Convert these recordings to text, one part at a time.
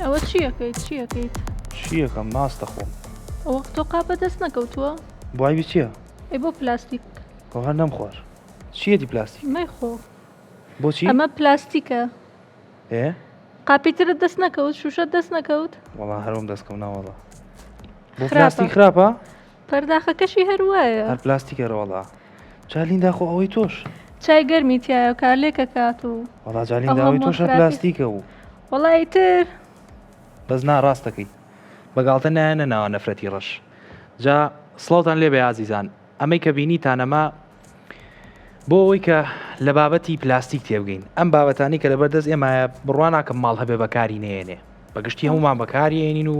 ئەوە چی ئەکەیت چی ئەکەیت؟ چی ئەکەم ماست دەخۆم. ئەوە تۆ قاپە دەست نەکەوتووە؟ بۆ عەیبی چییە؟ ئەی بۆ پلاستیک؟ خۆ هەر نەمخوارد. چییەتی پلاستیک؟ مەیخۆ. بۆچی؟ ئەمە پلاستیکە. ئێ؟ قاپی ترت دەست نەکەوت؟ شووشەت دەست نەکەوت؟ وەڵا هەر وەم دەست کەوت ناوەڵا. بۆ پلاستیک خراپە؟ پەرداخەکەشی هەر وایە. هەر پلاستیکە ڕۆڵە. جا لیندا خۆ ئەوەی تۆش. چای گەرمی تایە و کارلێکە کات و. وەڵا جا لیندا ئەوەی تۆش هەر پلاستیکە و. وەڵا ئیتر. بەس نا ڕاست دەکەی. بە گاڵتە نایەنە ناوە نەفرەتی ڕەش. جا سڵاوتان لێبێ ئازیزان. ئەمەی کە بینیتان ئەمە بۆ ئەوەی کە لە بابەتی پلاستیک تێبگەین ئەم بابەتانی کە لەبەر دەست ئێمایە بڕوا ناکەم ماڵ هەبێ بەکاری نێنێ بەگشتی هەمومان بەکاریێنین و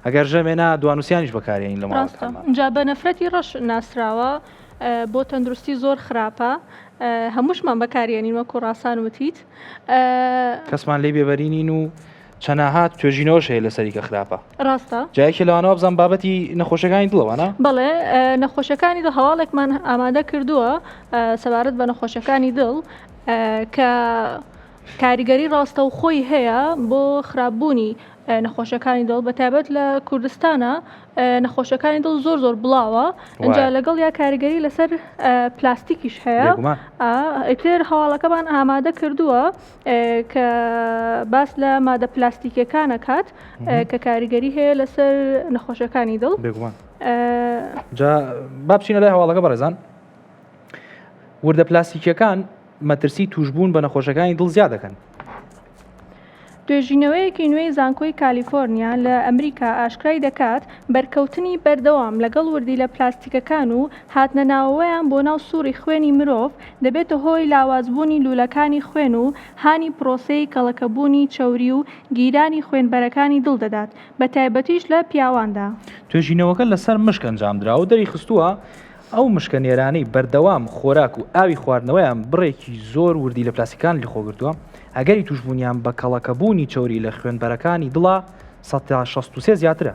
ئەگەر ژەمێنا دوانوسیانیش بەکارێنین لە ماڵەکانمان. جا بە نەفرەتی ڕەش ناسراوە بۆ تەندروستی زۆر خراپە هەمووشمان بەکارێنین وەکو ڕاسان وتیت. کەسمان لێی بێبەری نین و چەناها توێژینەوەش هەیە لەسەری کە خراپە. ڕاستە. جا یەکێ لەوانە وابزانم بابەتی نەخۆشیەکانی دڵە وانە؟ بەڵێ نەخۆشیەکانی دڵ هەواڵێکمان ئامادە کردووە سەبارەت بە نەخۆشیەکانی دڵ کە کاریگەری ڕاستەوخۆی هەیە بۆ خراپبوونی نەخۆشیەکانی دڵ بە تایبەت لە کوردستانە نەخۆشیەکانی دڵ زۆر زۆر بڵاوە ئینجا لەگەڵ یا کاریگەری لەسەر پلاستیکیش هەیە ئیتر هەواڵەکەمان ئامادە کردووە کە باس لە مادە پلاستیکیەکان ئەکات کە کاریگەری هەیە لەسەر نەخۆشیەکانی دڵ. بێگومان. جا با بچینە لای هەواڵەکە بەڕێزان. وردە پلاستیکیەکان مەترسی توشبوون بە نەخۆشەکانی دڵ زیاد دەکەن. توێژینەوەیەکی نوێی زانکۆی کالیفۆرنیا لە ئەمریکا ئاشکرای دەکات، بەرکەوتنی بەردەوام لەگەڵ وردیلە پلاستیکەکان و هاتنە ناوەوەیان بۆ ناو سوڕی خوێنی مرۆڤ دەبێتە هۆی لاوازبوونی لوولەکانی خوێن و هانی پرۆسەی کەڵەکەبوونی چەوری و گیرانی خوێنبەرەکانی دڵ دەدات، بەتایبەتیش لە پیاواندا. توێژینەوەکە لەسەر مشک ئەنجامدراوە و دەریخستووە، ئەو مشکە نێرانەی بەردەوام خۆراک و ئاوی خواردنەوەیان بڕێکی زۆر وردیلە پلاستیکان لەخۆگرتووە، ئەگەری تووشبوونیان بە کەڵەکەبوونی چەوری لە خوێنبەرەکانی دڵا 63% زیاترە.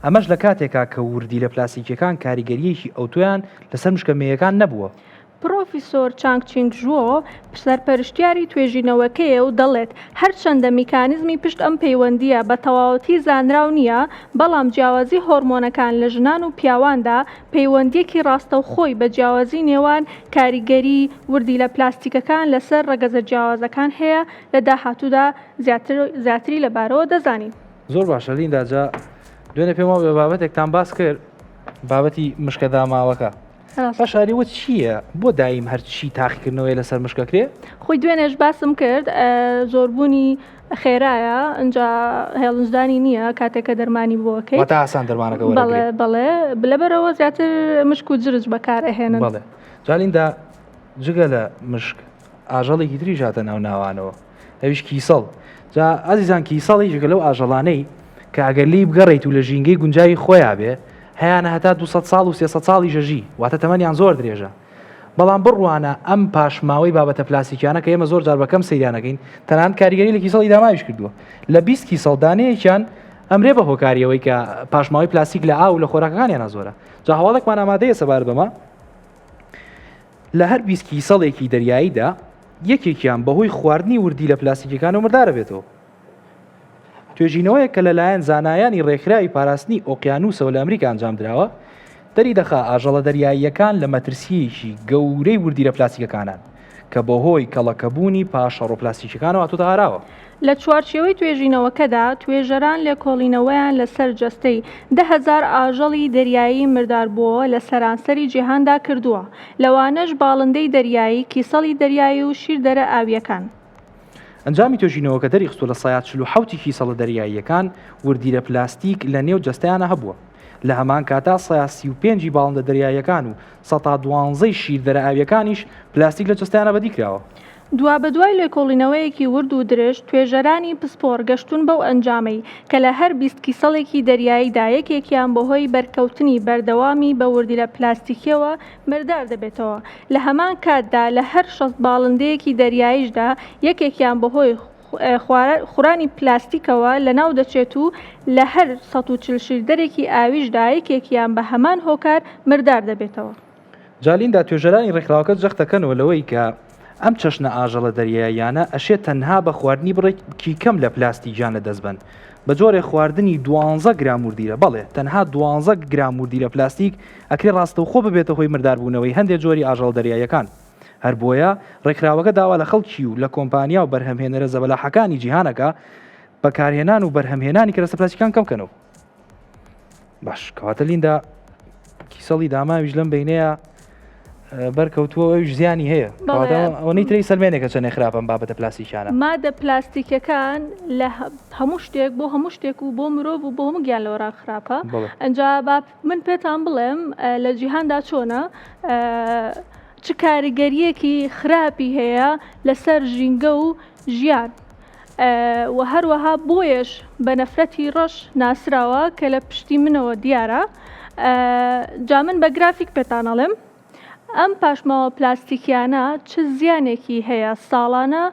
ئەمەش لە کاتێکا کە وردیلە پلاستیکییەکان کاریگەرییەکی ئەوتۆیان لەسەر مشکە مێیەکان نەبووە. پڕۆفیسۆر چانگ چینگ ژوۆ، سەرپەرشتیاری توێژینەوەکەیە و دەڵێت، هەرچەندە میکانیزمی پشت ئەم پەیوەندییە بە تەواوەتی زانراو نییە، بەڵام جیاوازی هۆرمۆنەکان لە ژنان و پیاواندا پەیوەندییەکی ڕاستەوخۆی بە جیاوازی نێوان کاریگەری وردیلە پلاستیکەکان لەسەر ڕەگەزە جیاوازەکان هەیە، لە داهاتوودا زیاتری لەبارەوە دەزانین. زۆر باشە لیندا جا دوێنێ پێم وابێ بابەتێکتان باس کرد بابەتی مشکە داماوەکە باشە ئەرێ وە چییە بۆ دایم هەرچی تاقیکردنەوەی لەسەر مشکە کرێ؟ خۆی دوێنێش باسم کرد زۆربوونی خێرایە ئینجا هێڵنجدانی نییە کاتێک کە دەرمانی بۆ ئەکەیت واتە ئاسان دەرمانەکە وەرەگرێ. بەڵێ بەڵێ لەبەرەوە زیاتر مشک و جرج بەکار ئەهێنن. بەڵێ جا لیندا جگە لە مشک ئاژەڵێکی تریش هاتە ناو ناوانەوە ئەویش کیسەڵ جا ئازیزان کیسەڵ یەکێکە لەو ئاژەڵانەی کە ئەگەر لێی بگەڕێیت و لە ژینگەی گونجاوی خۆیا بێ هەیانە هەتا 200 ساڵ و 300 ساڵیش ئەژی واتە تەمەنیان زۆر درێژە بەڵام بڕوانە ئەم پاشماوەی بابەتە پلاستیکیانە کە ئێمە زۆر جار بەکەم سەیریان ئەکەین تەنانەت کاریگەری لە کیسەڵی داماویش کردووە لە 20 کیسەڵ دانەیەکیان ئەمرێ بە هۆکاری ئەوەی کە پاشماوەی پلاستیک لە ئاو و لە خۆراکەکانیانە زۆرە جا هەواڵێکمان ئامادەیە سەبارەت بەمە لە هەر 20 کیسەڵێکی دەریاییدا یەکێکیان بەهۆی خواردنی وردیلە پلاستیکیەکانەوە مردارەبێتەوە. توێژینەوەیەک کە لەلایەن زانایانی ڕێکخراوی پاراستنی ئۆقیانووسەوە لە ئەمریکا ئەنجامدراوە، دەریدەخا ئاژەڵە دەریاییەکان لە مەترسییەکی گەورەی وردیلە پلاستیکەکانان، کە بەهۆی کەڵەکەبوونی پاشەڕۆ پلاستیکیەکانەوە هاتۆتە ئاراوە. لە چوارچێوەی توێژینەوەکەدا، توێژەران لێکۆڵینەوەیان لەسەر جەستەی 10,000 ئاژەڵی دەریایی مرداربووەوە لە سەرانسەری جیهاندا کردووە، لەوانەش باڵندەی دەریایی، کیسەڵی دەریایی و شیردەرە ئاوییەکان. ئەنجامی توێژینەوەکە دەریخستووە 45% ی کیسەڵە دەریاییەکان وردیلە پلاستیک لە نێو جەستەیانا هەبووە، لە هەمان کاتا 35% ی باڵندە دەریاییەکان و 12% ی شیردەرە ئاوییەکانیش پلاستیک لە جەستەیانا بەدیکراوە. دوابەدوای لێکۆڵینەوەیەکی ورد و درشت، توێژەرانی پسپۆڕ گەشتوون بەو ئەنجامەی کە لە هەر 20 کیسەڵێکی دەریاییدا یەکێکیان بەهۆی بەرکەوتنی بەردەوامی بە وردیلە پلاستیکییەوە مردار دەبێتەوە، لە هەمان کاتدا لە هەر 60 باڵندەیەکی دەریاییشدا یەکێکیان بەهۆی خورانی پلاستیکەوە لەناو دەچێت و لە هەر 140 شیردەرێکی ئاویشدا یەکێکیان بە هەمان هۆکار مردار دەبێتەوە. جا لیندا توێژەرانی ڕێکخراوەکە جەخت دەکەنەوە لەوەی کە. ئەم چەشنە ئاژەڵە دەریاییانە ئەشێ تەنها بە خواردنی بڕێکی کەم لە پلاستیک گیان لەدەست بەن، بە جۆرێ خواردنی دوانزە گرام وردیلە، بەڵێ تەنها دوانزە گرام وردیلە پلاستیک ئەکرێ ڕاستەوخۆ ببێتە هۆی مرداربوونەوەی هەندێ جۆری ئاژەڵە دەریاییەکان. هەر بۆیە ڕێکخراوەکە داوا لە خەڵکی و لە کۆمپانیا و بەرهەمهێنەرە زەبەلاحەکانی جیهان ئەکا بەکارهێنان و بەرهەمهێنانی کەرەستە پلاستیکان کەم کەنەوە. باش کەواتە لیندا کیسەڵی داماویش لەم بینەیە بەرکەوتووە ئەویش زیانی هەیە ئەوەی تری سەلمێنێکە چەندێ خراپم بابەتە پلاستیکانە. مادە پلاستیکەکان لە هەموو شتێک بۆ هەموو شتێک و بۆ مرۆڤ و بۆ هەموو گیان لەوەران خراپە ئەجا با من پێتان بڵێم لە جیهاندا چۆنە چ کاریگەریەکی خراپی هەیە لەسەر ژینگە و ژیان و هەروەها بۆیەش بە نەفرەتی ڕەش ناسراوە کە لە پشتی منەوە دیارە جا من بە گرافیک پێتان ئەڵێم ئەم پاشماوە پلاستیکیانە چ زیانێکی هەیە ساڵانە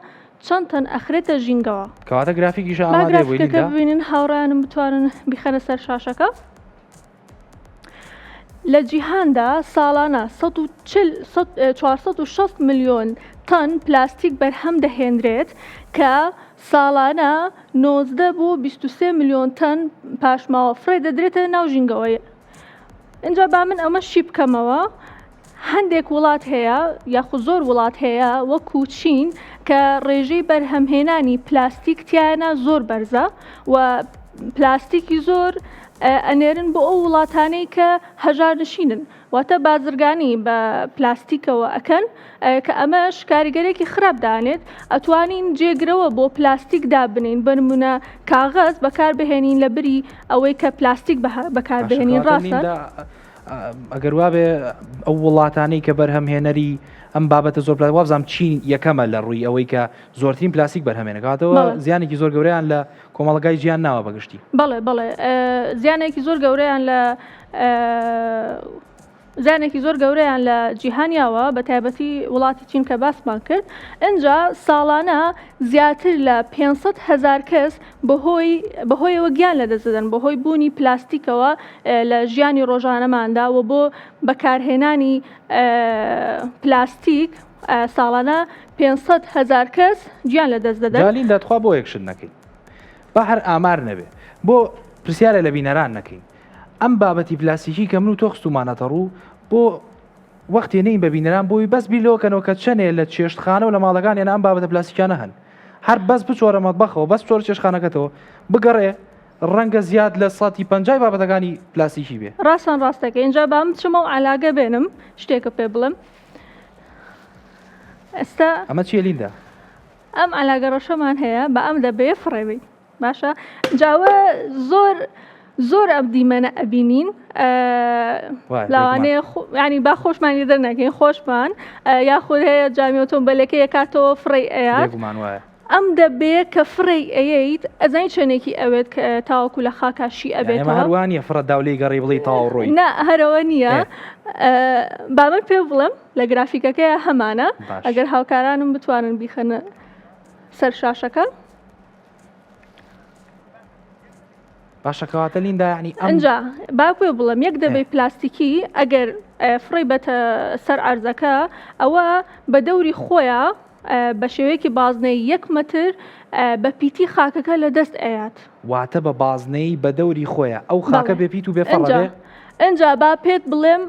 چەند تەن ئەخرێتە ژینگەوە. کەواتە گرافیکیش ئامادەیە بۆی با گرافیکەکە ببینن هاوڕێیانم بتوانن بیخەنە سەر شاشەکە. لە جیهاندا ساڵانە 460 ملیۆن تەن پلاستیک بەرهەم دەهێنرێت کە ساڵانە 19 بۆ 23 ملیۆن تەن پاشماوە فڕێ دەدرێتە ناو ژینگەوە. ئینجا با من ئەمە شی بکەمەوە هەندێک وڵات هەیە یاخود زۆر وڵات هەیە وەکو چین کە ڕێژەی بەرهەمهێنانی پلاستیک تیایانە زۆر بەرزە و پلاستیکی زۆر ئەنێرن بۆ ئەو وڵاتانەی کە هەژارنشینن واتە بازرگانی بە پلاستیکەوە ئەکەن کە ئەمەش کاریگەرێکی خراپ دانێت ئەتوانین جێگرەوە بۆ پلاستیک دابنین بە نمونە کاغەز بەکاربهێنین لە بری ئەوەی کە پلاستیک بەکاربهێنین ڕاستە؟ ئەگەر وابێ ئەو وڵاتانەی کە بەرهەمهێنەری ئەم بابەتە زۆر پلات وابزانام چین یەکەمە لە ڕووی ئەوەی کە زۆرترین پلاستیک بەرهەمێنەکاتەوە زیانێکی زۆر گەورەیان لە کۆمەڵگای جیان ناوە بەگشتی. بەڵێ بەڵێ زیانێکی زۆر گەورەیان لە زیانێکی زۆر گەورەیان لە جیهان یاوە بە تایبەتی وڵاتی چین کە باسمان کرد ئینجا ساڵانە زیاتر لە 500 هەزار کەس بەهۆی بەهۆیەوە گیان لەدەست دەدەن بەهۆی بوونی پلاستیکەوە لە ژیانی ڕۆژانەماندا و بۆ بەکارهێنانی پلاستیک ساڵانە 500 هەزار کەس گیان لەدەست دەدەن. جا لیندا تخوا بۆ یەک شت نەکەین با هەر ئامار نەبێ بۆ پرسیارە لە بینەران نەکەین ئەم بابەتی پلاستیکی کە من و تۆ خستومانەتە ڕوو بۆ وەختێ نەین بە بینەران بۆی بەس بیر لەوە کەنەوە کە چەنێ لە چێشتخانە و لە ماڵەکانیان ئەم بابەتە پلاستیکانە هەن هەر بەس بچۆرە مەتبەخەوە بەس بچۆرە چێشتخانەکەتەوە بگەڕێ ڕەنگە زیاد لە سەتی پەنجای بابەتەکانی پلاستیکی بێ. ڕاستان ڕاستەکەی ئینجا با من بچمەوە عەلاگە بێنم شتێکە پێ بڵێم ئێستا ئەمە چیە لیندا؟ ئەم عەلاگە ڕەشەمان هەیە بە ئەم دەبەیە فڕێ بەین. باشە جاوە زۆر زۆر ئەم دیمەنە ئەبینین لاوانەیە ینی با خۆشمان لێ دەرنەکەین خۆشمان یاخود هەیە جامی ئۆتۆمبیلەکە یەکاتەوە فڕی ئەیات ئەم دەبێ کە فڕی ئەیت ئەزای چێنێکی ئەوێت کە تاوەکو لە خاکاشی ئەبێت هەروانە فڕە داولی گەڕی بڵی تاو ڕۆی نا هەرەوە نییە با من پێ بڵێم لە گرافیکەکەی هەمانە ئەگەر هاوکارانم بتوانن بیخەنە سەر شاشەکە. باشە کەواتە لیندا یعنی ئەم ئەنجا با پێ بڵێم یەک دەبەی پلاستیکی ئەگەر فڕی بەتە سەر عەرزەکە ئەوە بە دەوری خۆیان بە شێوەیەکی بازنەی یەک مەتر بە پیتی خاکەکە لە دەست ئەیات. واتە بە بازنەی بە دەوری خۆیان ئەو خاکە بێ پیت و بێ فەڕ ئەبێ؟ ئنجا با پێت بڵێم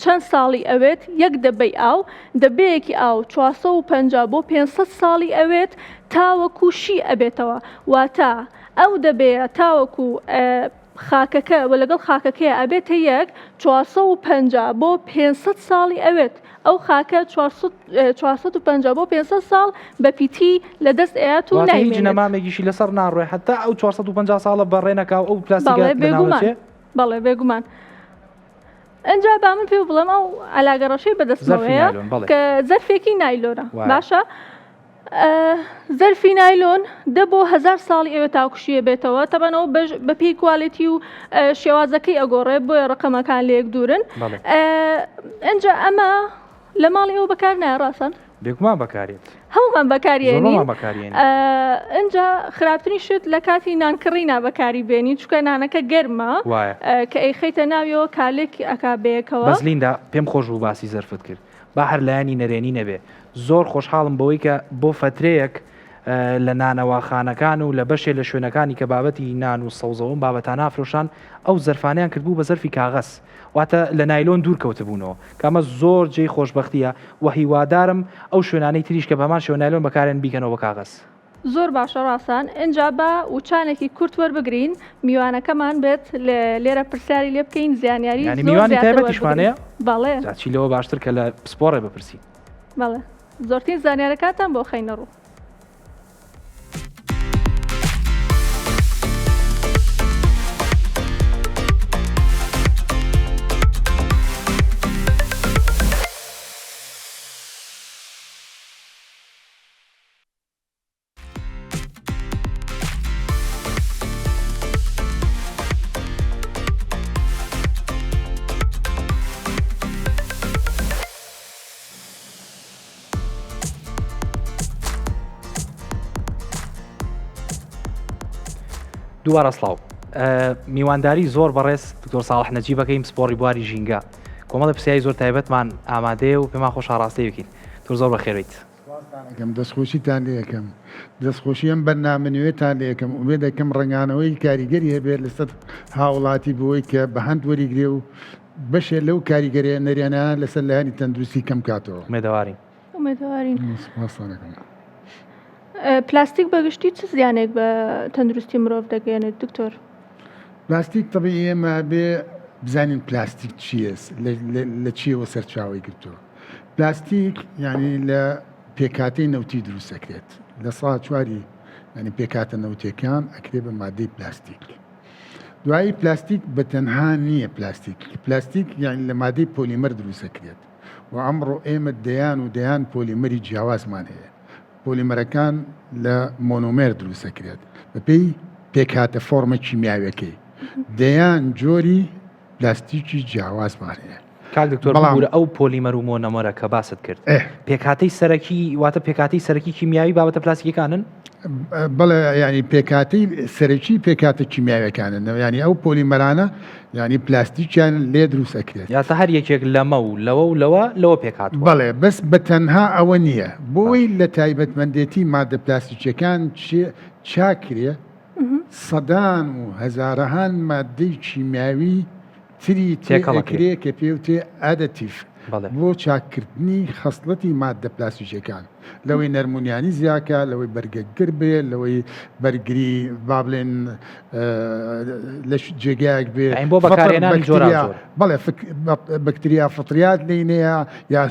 چەند ساڵی ئەوێت یەک دەبەی ئاو، دەبەیەکی ئاو 450 بۆ 500 ساڵی ئەوێت تاوەکو شی ئەبێتەوە واتە ئەو دەبەیە تاوەکو خاکەکە و لەگەڵ خاکەکەی ئەبێتە یەک 450 بۆ 500 ساڵی ئەوێت ئەو خاکە 450 بۆ 500 ساڵ بە پیتی لە دەست ئەیات و واتە هیچ نەمامێکیشی لەسەر ناڕۆێ حتا ئەو 450 ساڵە بەڕێ نەکا و ئەو پلاستیکە بێگومان بەڵێ بێگومان ئەجا با من پێ بڵێم ئەو علاگە ڕەشەی بەدەستەوەیە کە زەرفێکی نایلۆنە باشە زەرفی نایلۆن دە بۆ هزار ساڵی ئەوێ تاکوشیە بێتەوە تەبەنەوە بە پێی quality و شێوازەکەی ئەگۆڕێ بۆیە ڕقەمەکان لەیەک دوورن ئەجا ئەمە لە ماڵی ئەو بەکار نایە ڕاستە؟ بێگومان بەکارێت. هەموومان بەکاریێنین ئەجا خراپترین شت لە کاتی نانکڕینا بەکاری بێنی چکە نانەکە گەرمە کە ئەیخەیتە ناویەوە کالێک ئەکا بەیەکەوە. بەس لیندا پێم خۆش بوو باسی زەرفت کرد با هەر لایەنی نەرێنی نەبێ. زۆر خۆشحاڵم بەوەی کە بۆ فەترەیەک لە نانەواخانەکان و لە بەشێ لە شوێنەکانی کە بابەتی نان و سەوزە و ئەم بابەتانە ئەفرۆشان ئەو زەرفانەیان کردبوو بە زەرفی کاغەز واتە لە نایلۆن دوور کەوتبوونەوە کە ئەمە زۆر جێی خۆشبەختیە و هیوادارم ئەو شوێنانەی تریش کە بەهەمان شێوە نایلۆن بەکارێن بیکەنەوە بە کاغەز. زۆر باشە ڕاسان ئینجا با وچانێکی کورت وەربگرین میوانەکەمان بێت لێرە پرسیاری لێ بکەین زیانیاری یانی زۆر میوانی زیاتر تایبەتیشمان وەربگرین هەیە؟ بەڵێ. جا چی لەوە باشتر کە لە پسپۆڕێ بپرسین. بەڵێ زۆرترین زانیارەکانتان بۆ خەینە ڕوو. دووبارە سڵاو میوانداری زۆر بەڕێز دکتۆر ساڵح نەجیب ئەکەین پسپۆڕی بواری ژینگە کۆمەڵە پرسیاری زۆر تایبەتمان ئامادەیە و پێمان خۆشە ڕاستەی بکەین تۆ زۆر بەخێربێیت. سوپاستان ئەکەم دەستخۆشیتان لێ ئەکەم دەستخۆشی ئەم بەرنامە نوێتان لێ ئەکەم ئومێد ئەکەم ڕەنگانەوەی کاریگەری هەبێت لەسەر هاوڵاتی بۆی کە بە هەند وەریگرێ و بەشێ لەو کاریگەریە نەرێنانە لەسەر لایەنی تەندروستی کەم کاتەوە. ئومێدەوارین. ئومێدەوارین. سوپاستان ئەکەم. پلاستیک بە گشتی چ زیانێک بە تەندروستی مرۆڤ دەگەیەنێت دکتۆر؟ پلاستیک تەبیعی ئێمە بێ بزانین پلاستیک چییە لە چیەوە سەرچاوەی گرتووە پلاستیک یعنی لە پێکهاتەی نەوتی دروست ئەکرێت لە سا چواری ینی پێکهاتە نەوتەکان ئەکرێ بە مادەی پلاستیک دوایی پلاستیک بە تەنها نییە پلاستیک پلاستیک یعنی لە مادەی پۆلیمەر دروست ئەکرێت و ئەمڕۆ ئێمە دەیان و دەیان پۆلیمەری جیاوازمان هەیە پۆلیمەرەکان لە مۆنۆمێر دروست ئەکرێت بەپێی پێکهاتە فۆرمە کیمیاویەکەی دەیان جۆری پلاستیکی جیاوازمان هەیە. کاک دکتۆر بەڵام ببورە ئەو پۆلیمەر و مۆنۆمەرە کە باست کرد پێکهاتەی سەرەکی واتە پێکهاتەی سەرەکی کیمیاوی بابەتە پلاستیکیەکانن؟ بەڵێ یانی پێکهاتەی سەرەکی پێکهاتە کیمیاویەکانن یانی ئەو پۆلیمەرانە یانی پلاستیکیان لێ دروست ئەکرێت. یاتە هەر یەکێک لەمە و لەوە و لەوە لەوە پێکهاتووە. بەڵێ بەس بە تەنها ئەوە نییە بۆی لە تایبەتمەندێتی مادە پلاستیکیەکان چاکرێ سەدان و هەزارەهان ماددەی کیمیاوی تری تێ ئەکرێ کە پێوترێ additive بۆ چاککردنی خەسڵەتی ماددە پلاستیکیەکان لەوەی نەرمونیانی زیاکە لەوەی بەرگەگر بێ لەوەی بەرگری با بڵێن لە جێگایەک بێ بۆ بەکارهێنانی جۆراوجۆر بەڵێ بەکتریا فطریات لێی نەیە یا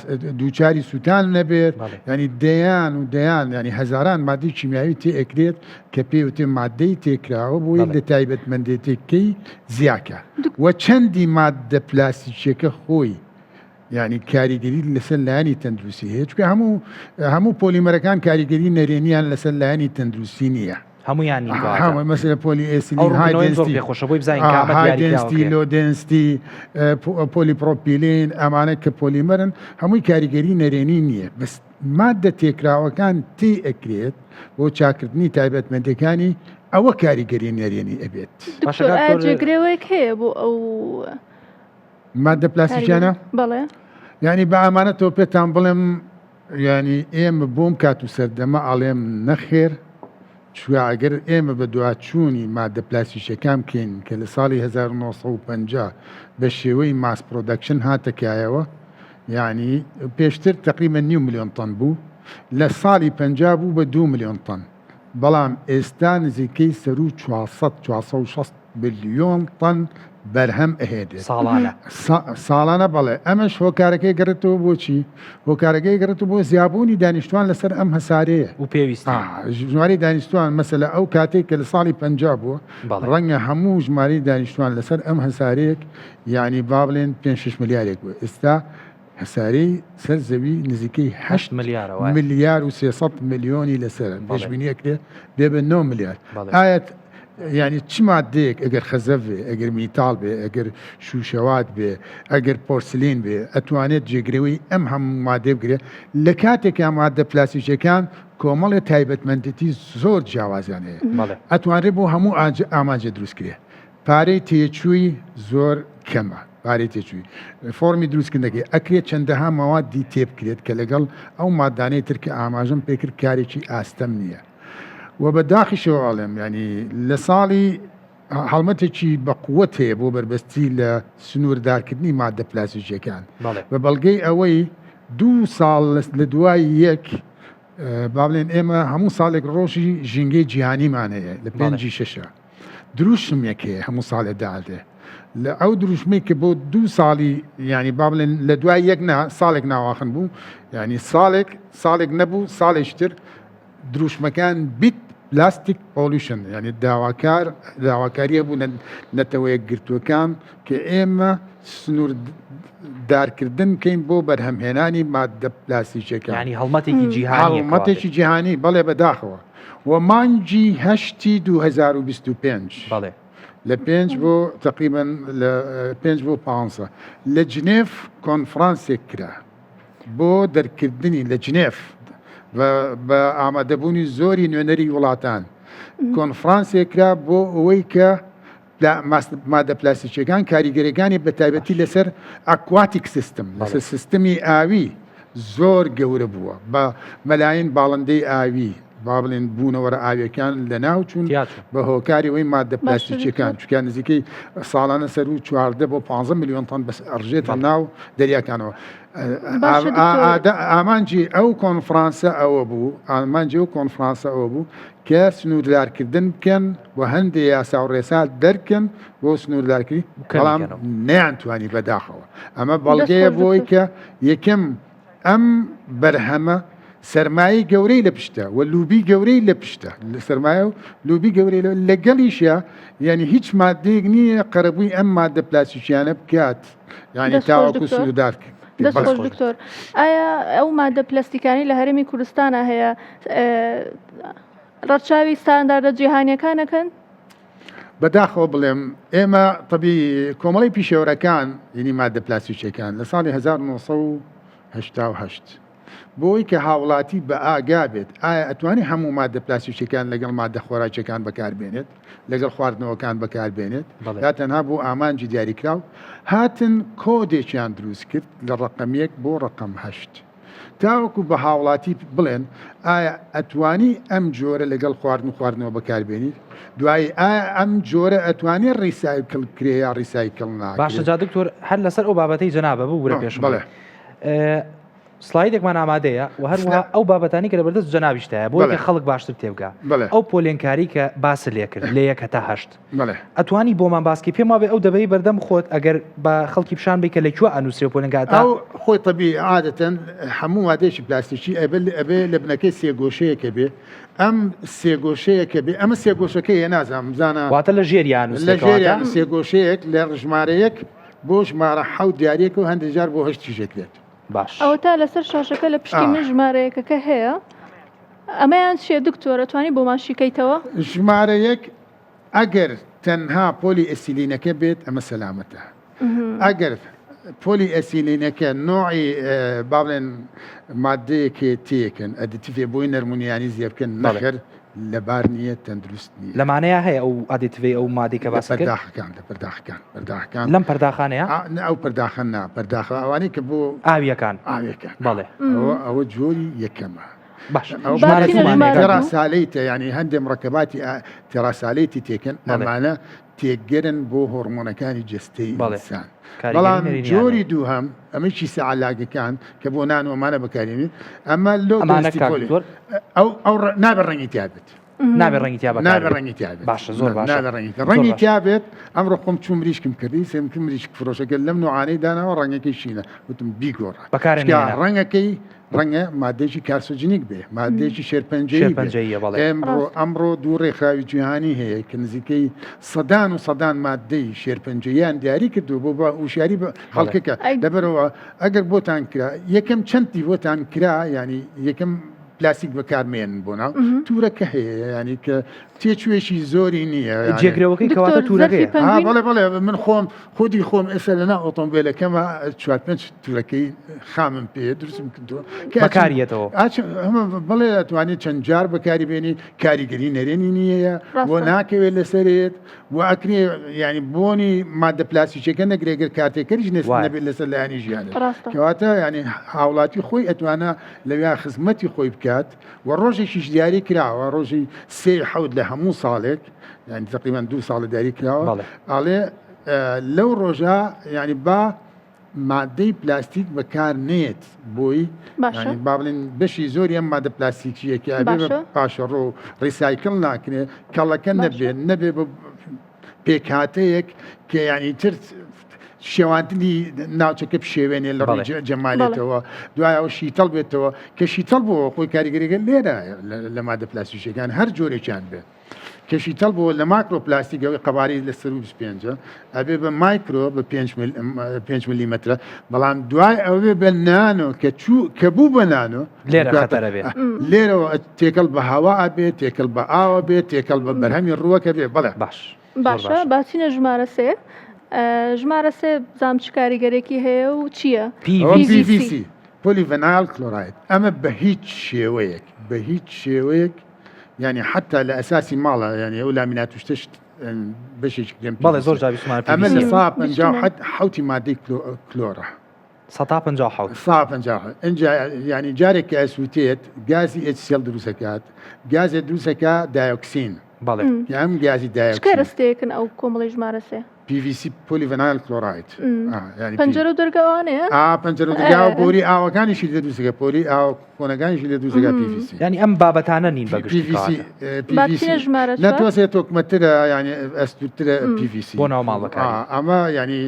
دووچاری سووتان نەبێت ینی دەیان و دەیان ینی هەزاران مادەی کیمیاوی تێ ئەکرێت کە پێی وتێ مادەی تێکراوە بۆی لە تایبەتمەندێتێکەی زیاکە و چەندی ماددە پلاستیکیەکە خۆی یعنی کاریگەری لەسەر لایەنی تەندروستی هەیە چونکە هەموو هەموو پۆلیمەرەکان کاریگەری نەرێنیان لەسەر لایەنی تەندروستی نییە هەمویان هەموو مەسەلە پۆلی ئێسیلین های density خۆشە بۆی بزانین کامە high density low density پۆلیپرۆپیلین ئەمانە کە پۆلیمەرن هەمووی کاریگەری نەرێنی نییە بەس ماددە تێکراوەکان تێی ئەکرێت بۆ چاکردنی تایبەتمەندیەکانی ئەوە کاریگەری نەرێنی ئەبێت. دکتۆر ئایا جێگرەوەیەک هەیە بۆ ئەو ماددە پلاستیکیانە؟ بەڵێ. یعنی بە ئامانەتەوە پێتان بڵێم یعنی ئێمە بۆم کات و سەردەمە ئەڵێم نەخێر چوە ئەگەر ئێمە بە دواچوونی ماددە پلاستیکیەکان بکەین کە لە ساڵی 1950 بە شێوەی mass production هاتە کایەوە یانی پێشتر تەقریبەن نیو ملیۆن تەن بوو، لە ساڵی 50 بوو بە دوو ملیۆن تەن، بەڵام ئێستا نزیکەی سەروو 400، 460 ملیۆن تەن بەرهەم ئەهێنرێت ساڵانە. ساڵانە بەڵێ، ئەمەش هۆکارەکەی گەڕێتەوە بۆ چی؟ هۆکارەکەی گەڕێتەوە بۆ زیابوونی دانیشتوان لەسەر ئەم هەسارەیە. و پێویستی. ژمارەی دانیشتوان مەسەلە ئەو کاتەی کە لە ساڵی 50 بووە، ڕەنگە هەموو ژمارەی دانیشتوان لەسەر ئەم هەسارەیەک یانی با بڵێن پێنج شەش ملیارێک بوو ئێستا هەسارەی سەر زەوی نزیکەی هەشت ملیارە وایە. ملیار و 300 ملیۆنی لەسەرە بەڵێ. پێشبینی ئەکرێ بێ بە 9 ملیار بەڵێ. ئایا یعنی چ مادەیەک ئەگەر خەزەف بێ ئەگەر میتاڵ بێ ئەگەر شوشەوات بێ ئەگەر پۆرسلین بێ ئەتوانێت جێگرەوەی ئەم هەموو مادەیە بگرێ لە کاتێکا مادە پلاستیکیەکان کۆمەڵێ تایبەتمەندێتی زۆر جیاوازیان هەیە بەڵێ. ئەتوانرێت بۆ هەموو ئامانجێ دروست کرێ پارەی تێچووی زۆر کەمە. پارەی تێچووی فۆڕمی دروستکردنەکەی ئەکرێت چەندەها مەوادی تێبکرێت کە لەگەڵ ئەو مادانەی تر کە ئاماژەم پێکرد کارێکی ئاستەم نییە و بە داخیشەوە ئەڵێم ینی لە ساڵی هەڵمەتێکی بەقوت هەیە بۆ بەربەستی لە سنووردارکردنی مادە پلاستیکیەکان بە بەڵگەی ئەوەی دوو ساڵ لە دوای یەک با بڵێن ئێمە هەموو ساڵێک ڕۆژی ژینگەی جیهانیمان هەیە لە پێنجی شەشە دروشمێک هەیە هەموو ساڵێ دادێ لە ئەو دروشمەی کە بۆ دوو ساڵی ینی با بڵێن لە دوای یەک نا ساڵێک ناواخن بوو ینی ساڵێک ساڵێک نەبوو ساڵێکتر دروشمەکان Beat Plastic Pollution یعنی داواکار داواکاریە بوو نەتەوە یەکگرتووەکان کە ئێمە سنووردارکردن بکەین بۆ بەرهەمهێنانی ماددە پلاستیکیەکان. یانی هەڵمەتێکی جیهانییە کەوابێت. هەڵمەتێکی جیهانی بەڵێ بەداخەوە و مانگی هەشتی 2025 بەڵێ. لە پێنج بۆ تقریبا لە پێنج بۆ پانزە لە جنێف کۆنفرانسێک کرا بۆ دەرکردنی لە جنێف بە ئامادەبوونی زۆری نوێنەری وڵاتان کۆنفرانسێک کرا بۆ ئەوەی کە مادە پلاستیکیەکان کاریگەریەکانی بە تایبەتی لەسەر aquatic system لەسەر سیستمی ئاوی زۆر گەورە بووە بە مەلاین باڵندەی ئاوی با بڵێن بوونەوەرە ئاویەکان لە ناو چوون بە هۆکاری ئەوەی مادە پلاستیکیەکان چکە نزیکەی ساڵانە سەر و 14 بۆ 15 میلیۆن تەن بەس ئەڕژێتە ناو دەریاکانەوە ئامانجی ئەو کۆنفرانسە ئەوە بوو ئامانجی ئەو کۆنفرانسە ئەوە بوو کە سنووردارکردن بکەن و هەندێ یاسا و ڕێسا دەرکەن بۆ سنووردارکردنی، بەڵام نەیانتوانی بەداخەوە. ئەمە بەڵگەیە بۆی کە یەکەم ئەم بەرهەمە سەرمایەی گەورەی لە پشتە و لوبی گەورەی لە پشتە لە سەرمایە و لوبی گەورەی لەگەڵیشە یعنی هیچ مادەیەک نییە قەرەبووی ئەم مادە پلاستیکیانە بکات یعنی تاوەکو سنووردار کرد. دەست خۆش دکتۆر ئایا ئەو مادە پلاستیکانی لە هەرێمی کوردستانە هەیە ڕەچاوی ستانداردە جیهانیەکانەکەن؟ بەداخەوە بڵێم ئێمە تەبی کۆمەڵی پیشەوەرەکان یعنی مادە پلاستیکیەکان لە ساڵی 1988 بۆی کە هاوڵاتی بە ئاگا بێت ئایا ئەتوانێت هەموو مادە پلاستیکیەکان لەگەڵ مادە خۆراکیەکان بەکاربێنێت لەگەڵ خواردنەوەکان بەکاربێنێت یا تەنها بۆ ئامانجی دیاریکراو هاتن کۆدێکیان دروست کرد لە ڕقم یەک بۆ ڕقم هەشت تاوەکو بە هاوڵاتی بڵێن ئایا ئەتوانی ئەم جۆرە لەگەڵ خواردن و خواردنەوە بەکاربێنیت؟ دوایی ئایا ئەم جۆرە ئەتوانێ recycle بکرێ یا recycle ناکرێت؟ باشە جا دکتۆر هەر لەسەر ئەو بابەتەی جەنابە ببورە پێشم بەڵێ. سلاایدێکمان ئامادەیە و هەروەها ئەو بابەتانی کە لەبەردەست جەنابیشتایە بۆ کە خەڵک باشتر تێبگا ئەو پۆلێنکاری کە باس لێ کرد لە یەک هەتا هەشت ئەتوانی بۆمان باسکی پێم وابێ ئەو دەبەی بەردەم خۆت ئەگەر بە خەڵکی پیشان بی کە لە کوێ ئەنووسرێ پۆلێنکاتا ئەو خۆی تەبی عادەتەن هەموو مادەیەکی پلاستیکی ئەبێ ئەبێ لە بنەکەی سێگۆشەیەکە بێ ئەم سێگۆشەیەکە بێ ئەمە سێگۆشەکەی نازانم بزانە واتە لە ژێریان لە ژێریان سێگۆشەیەک لە ژمارە یەک بۆ ژمارە حەوت دیارێک و هەندێک جار بۆ هەشتیش دەکرێت. باش. ئەوەتا لەسەر شاشەکە لە پشتی من ژمارەیەکەکە هەیە ئەمەیان چیە دکتۆر ئەتوانی بۆمان شیکەیتەوە؟ ژمارە یەک ئەگەر تەنها پۆلی ئەسیلینەکە بێت ئەمە سەلامەتە ئەگەر پۆلی ئەسیلینەکە نوعی با بڵێن مادەیەکێ تێکن additive ێ بۆی نەرمونیانی زیێ بکەن نەخێر لەبار نییە تەندروست نییە. لەمانەیە هەیە ئەو additive ەی ئەو مادەی کە باست کرد؟ لە پەرداخەکان لە پەرداخەکان پەرداخەکان لەم پەرداخانەیە؟ ئەو پەرداخە نا پەرداخە ئەوانەی کە بۆ ئاویەکان ئاویەکان بەڵێ ئەوە ئەوە جۆری یەکەمە. باش ئەو با بچینە ژمارە دوو. terephthalate ە یانی هەندێ مڕەکەباتی terephthalate ی تێکەن ئەمانە تێکگەرن بۆ هۆرمۆنەکانی جەستەی ئینسان بەڵام جۆری دووهەم ئەمە کیسە عەلاگەکان کە بۆ نان و ئەمانە بەکارێنین ئەمە لۆ دەستی پۆلی ئەو ئەو نابێت ڕەنگی تیا بێت نابێت ڕەنگی تیا بەکار نابێت ڕەنگی تیا بێت باشە زۆر باشە نابێت ڕەنگی تیا ڕەنگی تیا بێت ئەمڕۆ خۆم چووم مریشکم کردی سێم کرد مریشک فرۆشەکە لەم نوعانەی داناوە ڕەنگەکەی شینە وتم بیگۆڕە بەکارێ ڕەنگەکەی ڕەنگە مادەیەکی carcinogenic بێ، مادەیەکی شێرپەنجەیی بێ. شێرپەنجەییە بەڵێ. ئێمڕۆ ڕاستە. ئەمڕۆ دوو ڕێکخراوی جیهانی هەیە کە نزیکەی سەدان و سەدان مادەی شێرپەنجەییان دیاری کردووە بۆ بە وشیاری بە بەڵێ. خەڵکەکە. ئەی لەبەرئەوە ئەگەر بۆتان کرا یەکەم چەندی بۆتان کرا یانی یەکەم. پلاستیک بەکارمێنن بۆ ناو تورەکە هەیە ینی کە تێچووێکی زۆری نییە جێگرەوەکەی کەواتە تورەکەی بەڵێ بەڵێ من خۆم خودی خۆم ئێستا لەنا ئۆتۆمبیلەکەمە چوار پێنج تورەکەی خامم پێ دروستم کردووە کە بەکاریەتەوە بڵێ ئەتوانێت چەند جار بەکاری بێنی کاریگەری نەرێنی نییە بۆ ناکەوێت لەسەرێت و ئەکرێ ینی بۆنی مادە پلاستیکەکە نەگرێگەر کارتێکەریش نەبێت لەسەر لایەنی ژیانە کەواتە ینی هاوڵاتی خۆی ئەتوانە لەویا خزمەتی خۆی بکات و ڕۆژێکیش دیاری کراوە ڕۆژی سێ حەوت لە هەموو ساڵێک یعنی تقریبا دوو ساڵە دیاری کراوە ئاڵێ لەو ڕۆژە یعنی با مادەی پلاستیک بەکار نێت بۆی با بڵێن بەشی زۆری ئەم مادە پلاستیکیەکە پاشەڕۆ و recycle ناکرێ کەڵەکە نەبێت نەبێ بە پێکهاتەیەک کە یعنی تر شێواندنی ناوچەکە بشێوێنێ لە ڕووی جەمالێتەوە دوایەوە شیتەڵ بێتەوە کە شیتەڵ بۆ خۆی کاریگەریەکە لێرە لە مادە پلاستیکیەکان هەر جۆرێکیان بێت کە شیتەڵ بۆ لە ماکرۆ پلاستیک ئەوەی قەبارەی لە سەر 25 ئەبێ بە مایکرۆ بە 5 ملیمەترە بەڵام دوای ئەوێ بە نانۆ کە چوو کە بوو بە نانۆ لێرە خەتەرە بێ لێرەوە تێکەڵ بە هەوا ئەبێ تێکەڵ بە ئاوە بێ تێکەڵ بە بەرهەمی ڕووەکە بێ بەڵێ باش باشە باچینە ژمارە سێ ژمارە سێ بزانام چ کاریگەرێکی هەیە و چییە؟ PVC polyvinyl chloride ئەمە بە هیچ شێوەیەک بە هیچ شێوەیەک یعنی حتا لە ئەساسی ماڵە یعنی ئەو لامینات و شتش بەشێکی گەم بەڵێ زۆر جار بیستمان ئەمە لە سا 57 حوتی مادەی کلۆرە. سەتا 57. سا 57 ئینجا یعنی جارێک کە ئەسووتێت گازی HCl دروستەکات گازێ دروستەکە دایۆکسین بەڵێ ئەم گازی چ دایۆکسین کەرەستەیەکن ئەو کۆمەڵی ژمارە سێ؟ PVC polyvinyl chloride پەنجەرە و دەرگا ئەوانەیە؟ ئا پەنجەرە و دەرگا و بۆری ئاوەکانیشی لێ دروستەکە پۆری ئاو کۆنەکانیشی لێ دروستەکە PVC یانی ئەم بابەتانە نین بە گشتی PVC کەواتە. با PVC بچینە ژمارە نە چوار. تۆزێ تۆکمەترە یانی ئەستوورترە PVC بۆ ناو ماڵ بەکاری. ئەمە یانی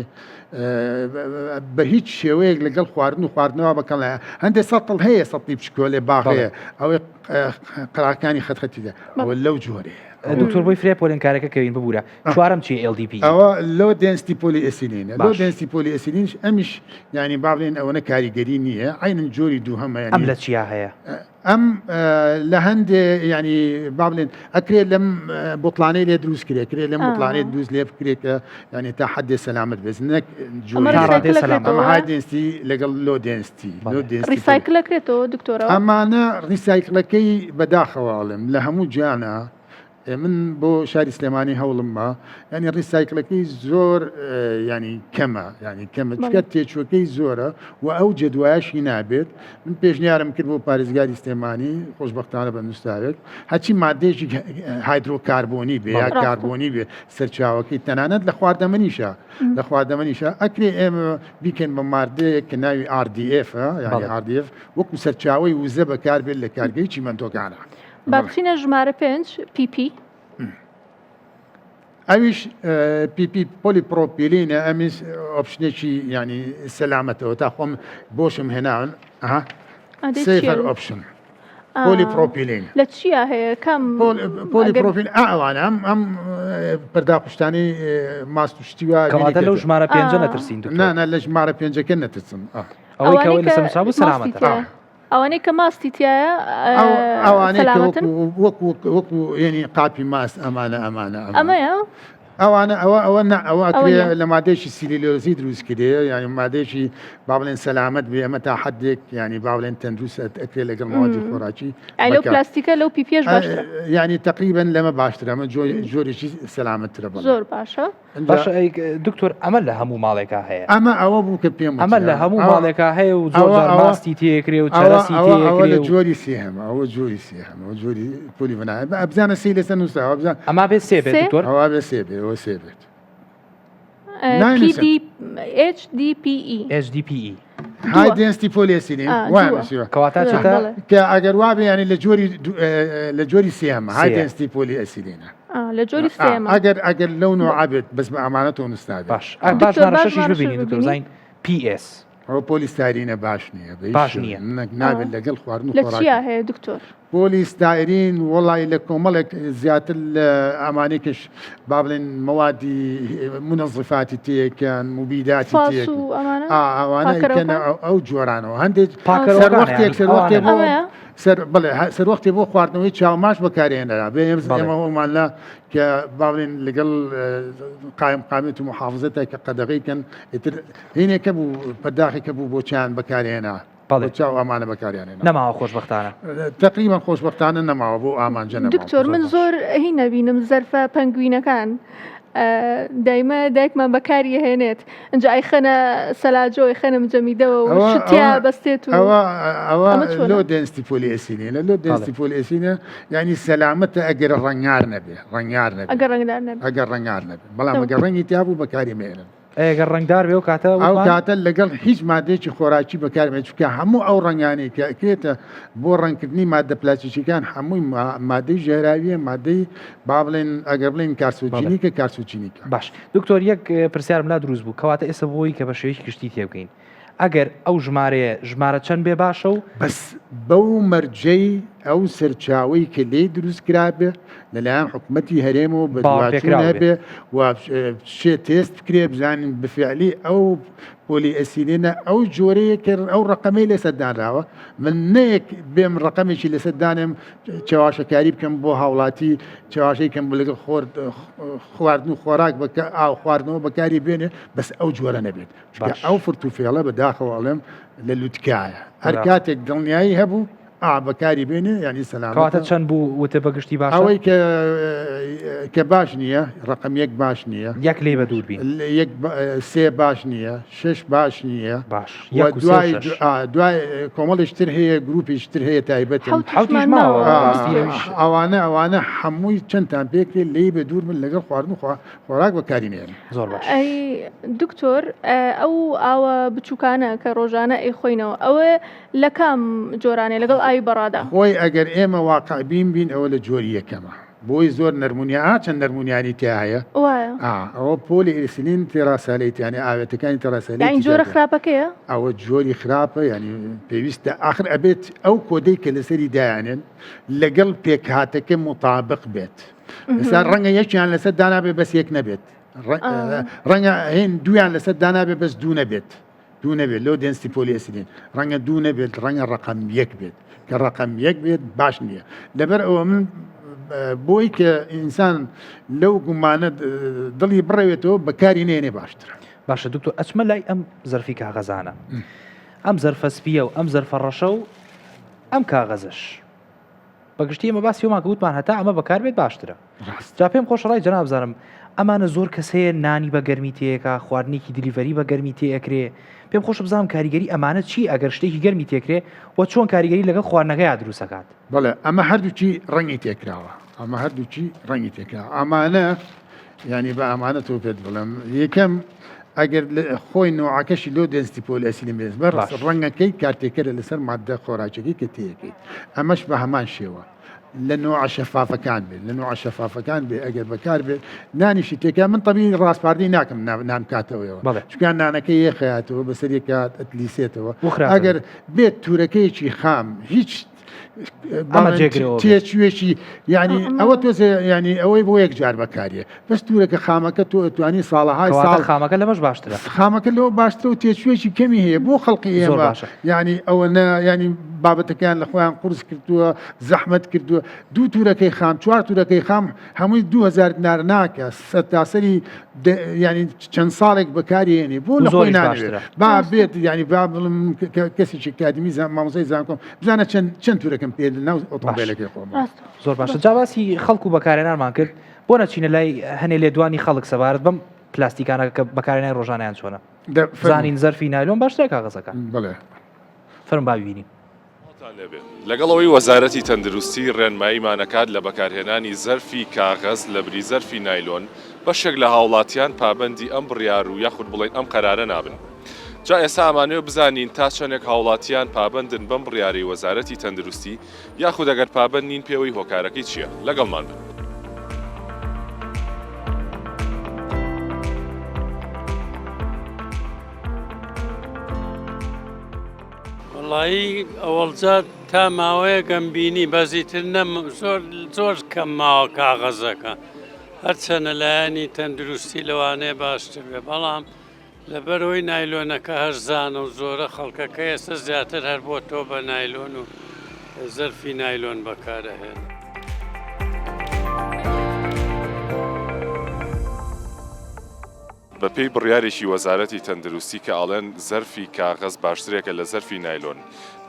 بە هیچ شێوەیەک لەگەڵ خواردن و خواردنەوە بەکەڵ هەندێک سەتڵ هەیە سەتڵی بچکۆلێ باغەیە ئەوەی قەراکانی خەتخەتیدا ئەوە لەو جۆرەیە. دکتۆر بۆی فرێ پۆلێن کارەکە کەوین ببورە چوارەم چی LDP ئەوە low density polyethylene ە low density polyethylene ش ئەمیش ینی با بڵێن ئەوەنە کاریگەری نییە عینن جۆری دووهەمە ئەم لە چیا هەیە ئەم لە هەندێ ینی با بڵێن ئەکرێ لەم بۆتڵانەی لێ دروست کرێ کرێ لەم بۆتڵانەی دروست لێ بکرێت کە ینی تا حدێ سەلامت بێت نەک ئەمە high density لەگەڵ low density low density recycle ئەکرێتەوە دکتۆرەوە ئەمانە recycle ەکەی بەداخەوە ئەڵێم لە هەموو جیانا من بۆ شاری سلێمانی هەوڵم ما ینی recycle ەکەی زۆر ینی کەمە ینی کەمە چکە تێچوەکەی زۆرە و ئەو جێدوایشی نابێت من پێشنیارم کرد بۆ پارێزگاری سلێمانی خۆشببختانە بە نووسراوێک هەچی مادەیەکی هایدرۆکاربۆنی بێ یا کاربۆنی بێ سەرچاوەکەی تەنانەت لە خواردەمەنیشە لە خواردەمەنیشە ئەکرێ ئێمە بیکەین بە مادەیەک کە ناوی RDF یعنی RDF وەکو سەرچاوەی وزە بەکاربێت لە کارگەی چیمەنتۆکانە. با بچینە ژمارە پێنج PP. ئەویش PP polypropylene ە ئەمیش option ێکی ینی سەلامەتەوە تا خۆم بۆشم هێناون safer option polypropylene لە چیا هەیە کام polypropyl ئەوانە ئەم ئەم پەرداخشتانی ماست و شتی وا کەواتە لەو ژمارە پێنجە نەترسین نا لە ژمارە پێنجەکە نەترسم ئەوەی کە ئەوەی لەسەر نووسرابوو سەلامەتە. ئەوانەی کە ماستی تایە ئەوانەی وەکو وەکو یعنی قاپی ماست ئەمانە ئەمانە ئەمەیە ئەوانە ئەوە ئەوە نا ئەوە ئەکرێ لە مادەیەکی سیلیلۆزی دروست کرێ یعنی مادەیەکی با بڵێن سەلامەت بێ ئەمە تا حدێک یعنی با بڵێن تەندروست ئەکرێ لەگەڵ مەوادی خۆراکی ئەی لەو پلاستیکە لەو PP یش باشترە یعنی تقریبا لەمە باشترە ئەمە جۆرێکی سەلامەتترە بەڵێ زۆر باشە باشە ئەی دکتۆر ئەمە لە هەموو ماڵێکا هەیە ئەمە ئەوە بوو کە پێم ئەمە لە هەموو ماڵێکا هەیە و زۆر جار ماستی تێکرێ و چەرەسی تێکرێ لە جۆری سێهەم ئەوە جۆری سێهەم ئەوە جۆری پۆلی بنایە بە ئەبزانە سی لەسەر نووسراوە بزان ئەما بێ سێ بێت دکتۆر ئەوە بێ سێ بێ ئەوە سێ بێت HDPE HDPE high density polyethylene وایە نووسیوە کەواتە چێتە کە ئەگەر وا بێ یانی لە جۆری لە جۆری سێهەمە high density polyethylene ە لە جۆری سێهەمە ئەگەر ئەگەر لەو نوعە بێت بەس بە ئەمانەتەوە نووسرابێت باش باش ژمارە شەشیش ببینین دکتۆر زین PS ئەوە پۆلیستایرینە باش نییە باش نییە نابێت لەگەڵ خواردن لە چیا هەیە دکتۆر؟ پۆلی ستایرین وەڵی لە کۆمەڵێک زیاتر لە ئەمانێکش با بڵێن مەوادی منەزفاتی تێکەن مبیداتی فاس و ئەمانە ئەوانە پاکەرەوەکان؟ ئەو جۆرانەوە هەندێک پاکەرەوەکان سەروەختێک یانی، سەروەختێ ئەوانە. بۆ ئەمەیە؟ سەر بڵێ سەروەختێ بۆ خواردنەوەی چاوماش بەکارهێنرا بێ بەڵێ. ئێمە ئەومان لە کە با بڵێن لەگەڵ قایم قامێت و محافزەتە کە قەدەغەی کەن ئیتر هینێکە بوو پەرداخێکە بوو بۆ چیان بەکارهێنا بەڵێ. بۆ چاو ئەمانە بەکاریان هێنا نەماوە خۆشبەختانە. تەقریبەن خۆشبەختانە نەماوە بۆ ئامانجە نەماوە. دکتۆر من زۆر هی نەبینم زەرفە پەنگوینەکان دایمە دایکمان بەکاری هێنێت ئەجا ئەیخەنە سەلاجۆ ئەیخەنە مجەمیدەوە و ئەوە- شتیا ئەوە- بەستێت و ئەوە ئەوە ئەمە چۆنە؟ low density polyethylene ە low density polyethylene ە یعنی سەلامەتە ئەگەر ڕەنگار نەبێ ڕەنگار نەبێ ئەگەر ڕەنگدار نەبێ ئەگەر ڕەنگار نەبێ بەڵام تەواو. ئەگەر ڕەنگی تیا بوو بەکاری مێنن ئەی گەر ڕەنگدار بێ ئەو کاتە ئەو وتمان؟ کاتە لەگەڵ هیچ مادەیەکی خۆراکی بەکارمێت چونکە هەموو ئەو ڕەنگانەی کە ئەکرێتە بۆ ڕەنگکردنی مادە پلاستیکیەکان هەمووی مادەی ژەهراویە مادەی با بڵێن ئەگەر بڵێن carcinogenic ە carcinogenic ە. باش دکتۆر یەک پرسیارم لا دروست بوو کەواتە ئێستا بۆی کە بە شێوەیەکی گشتی تێبگەین ئەگەر ئەو ژمارەیە ژمارە چەند بێ باشە و. بەس بەو مەرجەی ئەو سەرچاوەی کە لێی دروست کرابێ لەلایەن حکومەتی هەرێمەوە بەدواچوون هەبێ و بچێ تێست بکرێ بزانین بفعلی ئەو پۆلی ئەسیلێنە ئەو جۆرەیە کە ئەو ڕقەمەی لەسەر دانراوە من نەیەک بێم ڕقەمێکی لەسەر دانێم چەواشەکاری بکەم بۆ هاوڵاتی چەواشەی کەم لەگەڵ خۆر خواردن و خۆراک بە ئاو خواردنەوە بەکاری بێنێ بەس ئەو جۆرە نەبێت چونکە ئەو فرت و فێڵە بە داخەوە ئەڵێم لە لوتکایە هەر کاتێک دڵنیایی هەبوو ئا بەکاری بێنێ یعنی سەلامەتە. کەواتە چەند بوو وتە بە گشتی باشە؟ ئەوەی کە کە باش نییە ڕقم یەک باش نییە. یەک لێی بە دوور بین. یەک سێ باش نییە شەش باش نییە. باش یەک و سێ و دوای شەش. دوای کۆمەڵیش تر هەیە گروپیش تر هەیە تایبەتن. حەوتیش ماوە ڕاستی ئەویش. ئەوانە ئەوانە هەمووی چەندتان پێکرێت لێی بە دوور بن لەگەڵ خواردن و خۆراک بەکاری نێنن. زۆر باش. ئەی دکتۆر ئەو ئاوە بچوکانە کە ڕۆژانە ئەیخۆینەوە ئەوە لە کام جۆرانەیە لەگەڵ ئاوی بەڕادا؟ خۆی ئەگەر ئێمە واقع بین بین ئەوە لە جۆری یەکەمە بۆی زۆر نەرمونیا ئا چەند نەرمونیانی تیا هەیە وایە ئا ئەوە polyethylene terephthalate یانی ئاوێتەکانی terephthalate یانی جۆرە خراپەکەیە؟ ئەوە جۆری خراپە یانی پێویستە ئاخر ئەبێت ئەو کۆدەی کە لەسەری دایانێن لەگەڵ پێکهاتەکە مطابق بێت ئێستا ڕەنگە یەکیان لەسەر دانابێ بەس یەک نەبێت ڕەنگە هێن دویان لەسەر دانابێ بەس دوو نەبێت دوو نەبێت low density polyethylene ڕەنگە دوو نەبێت ڕەنگە ڕقم یەک بێت کە ڕقم یەک بێت باش نییە لەبەر ئەوە من بۆی کە ئینسان لەو گومانە دڵی بڕەوێتەوە بەکاری نێنێ باشترە باشە دکتۆر ئەچمە لای ئەم زەرفی کاغەزانە ئەم زەرفە سپیە و ئەم زەرفە ڕەشە و ئەم کاغەزش بەگشتی ئێمە باسی ئەومان کە وتمان هەتا ئەمە بەکار بێت باشترە. ڕاست. جا پێم خۆشە ڕای جەناب بزانم ئەمانە زۆر کەس هەیە نانی بە گەرمی تێکا خواردنێکی delivery بە گەرمی تێ ئەکرێ پێم خۆشە بزانم کاریگەری ئەمانە چی ئەگەر شتێکی گەرمی تێکرێ و چۆن کاریگەری لەگەڵ خواردنەکەیا دروست ئەکات. بەڵێ ئەمە هەردووکی ڕەنگی تێکراوە ئەمە هەردووکی ڕەنگی تێکراوە ئەمانە یانی بە ئەمانەتەوە پێت بڵێم یەکەم ئەگەر خۆی نوعەکەشی low density polyethylene بێت بەر ڕەنگەکەی کارتێکەرە لەسەر مادە خۆراکەکەی کە تێیەکەیت ئەمەش بە هەمان شێوە لە نوعە شەفافەکان بێت لە نوعە شەفافەکان بێ ئەگەر بەکار بێت نانیشی تێکا من تەبی ڕاسپاردەی ناکەم نان کاتەوەیەوە چکان نانەکەی یەخەیاتەوە بەسەر یەکات ئەتلیسێتەوە ئەگەر بێت تورەکەیەکی خام هیچ تێچوێکی ینی ئەوە تۆزێ ینی ئەوەی بۆ یەک جار بەکاریە بەس تورەکە خامەکە تۆ توانی ساڵەهای ساڵ خامەکە لەمەش باشترە خامەکە لەوە باشترە و تێچوێکی کەمی هەیە بۆ خەڵقی ئێمە باشە ینی ئەوە نە ینی بابەتەکان لە خۆیان قورس کردووە زەحمت کردووە دوو تورەکەی خام چوار تورەکەی خام هەمووی 2000 دینار ناکە سەرتاسەری ینی چەند ساڵێک بەکاری هێنی بۆ لە خۆی ناوێت با بێت ینی با بڵم کەسێکی کادمی مامۆسای زانکۆم بزانە چەند چەند تورەکەم پێ ناو ئۆتۆمبیلەکەی خۆم زۆر باشە جا باسی خەڵک و بەکارهێنانمان کرد بۆ نەچینە لای هەنێ لێدوانی خەڵک سەبارەت بەم پلاستیکانە کە بەکارهێنانی ڕۆژانیان چۆنە زانین زەرفی نایلۆن باشترە کاغەزەکان بڵێ فەرم با ببینین. سڵاوتان لێبێ. لەگەڵ ئەوەی وەزارەتی تەندروستی ڕێنماییمان ئەکات لە بەکارهێنانی زەرفی کاغەز لەبری زەرفی نایلۆن، بەشێک لە هاوڵاتیان پابەندی ئەم بڕیار و یاخود بڵێین ئەم قەرارە نابن. جا ئێستا ئەمانەوێ بزانین تا چەندێک هاوڵاتیان پابەندن بەم بڕیارەی وەزارەتی تەندروستی یاخود ئەگەر پابەند نین پێوەی هۆکارەکەی چییە؟ لەگەڵمان بن. وەڵایی ئەوەڵ جار. تا ماوەیەکم بینی بەس ئیتر نەم زۆر زۆر کەم ماوە کاغەزەکە هەرچەنە لایەنی تەندروستی لەوانەیە باشتر بێ بەڵام لەبەرئەوەی نایلۆنەکە هەرزانە و زۆرە خەڵکەکە ئێستا زیاتر هەر بۆ تۆ بە نایلۆن و زەرفی نایلۆن بەکارئەهێنن. بەپێی بڕیارێکی وەزارەتی تەندروستی کە ئەڵێن زەرفی کاغەز باشترێکە لە زەرفی نایلۆن،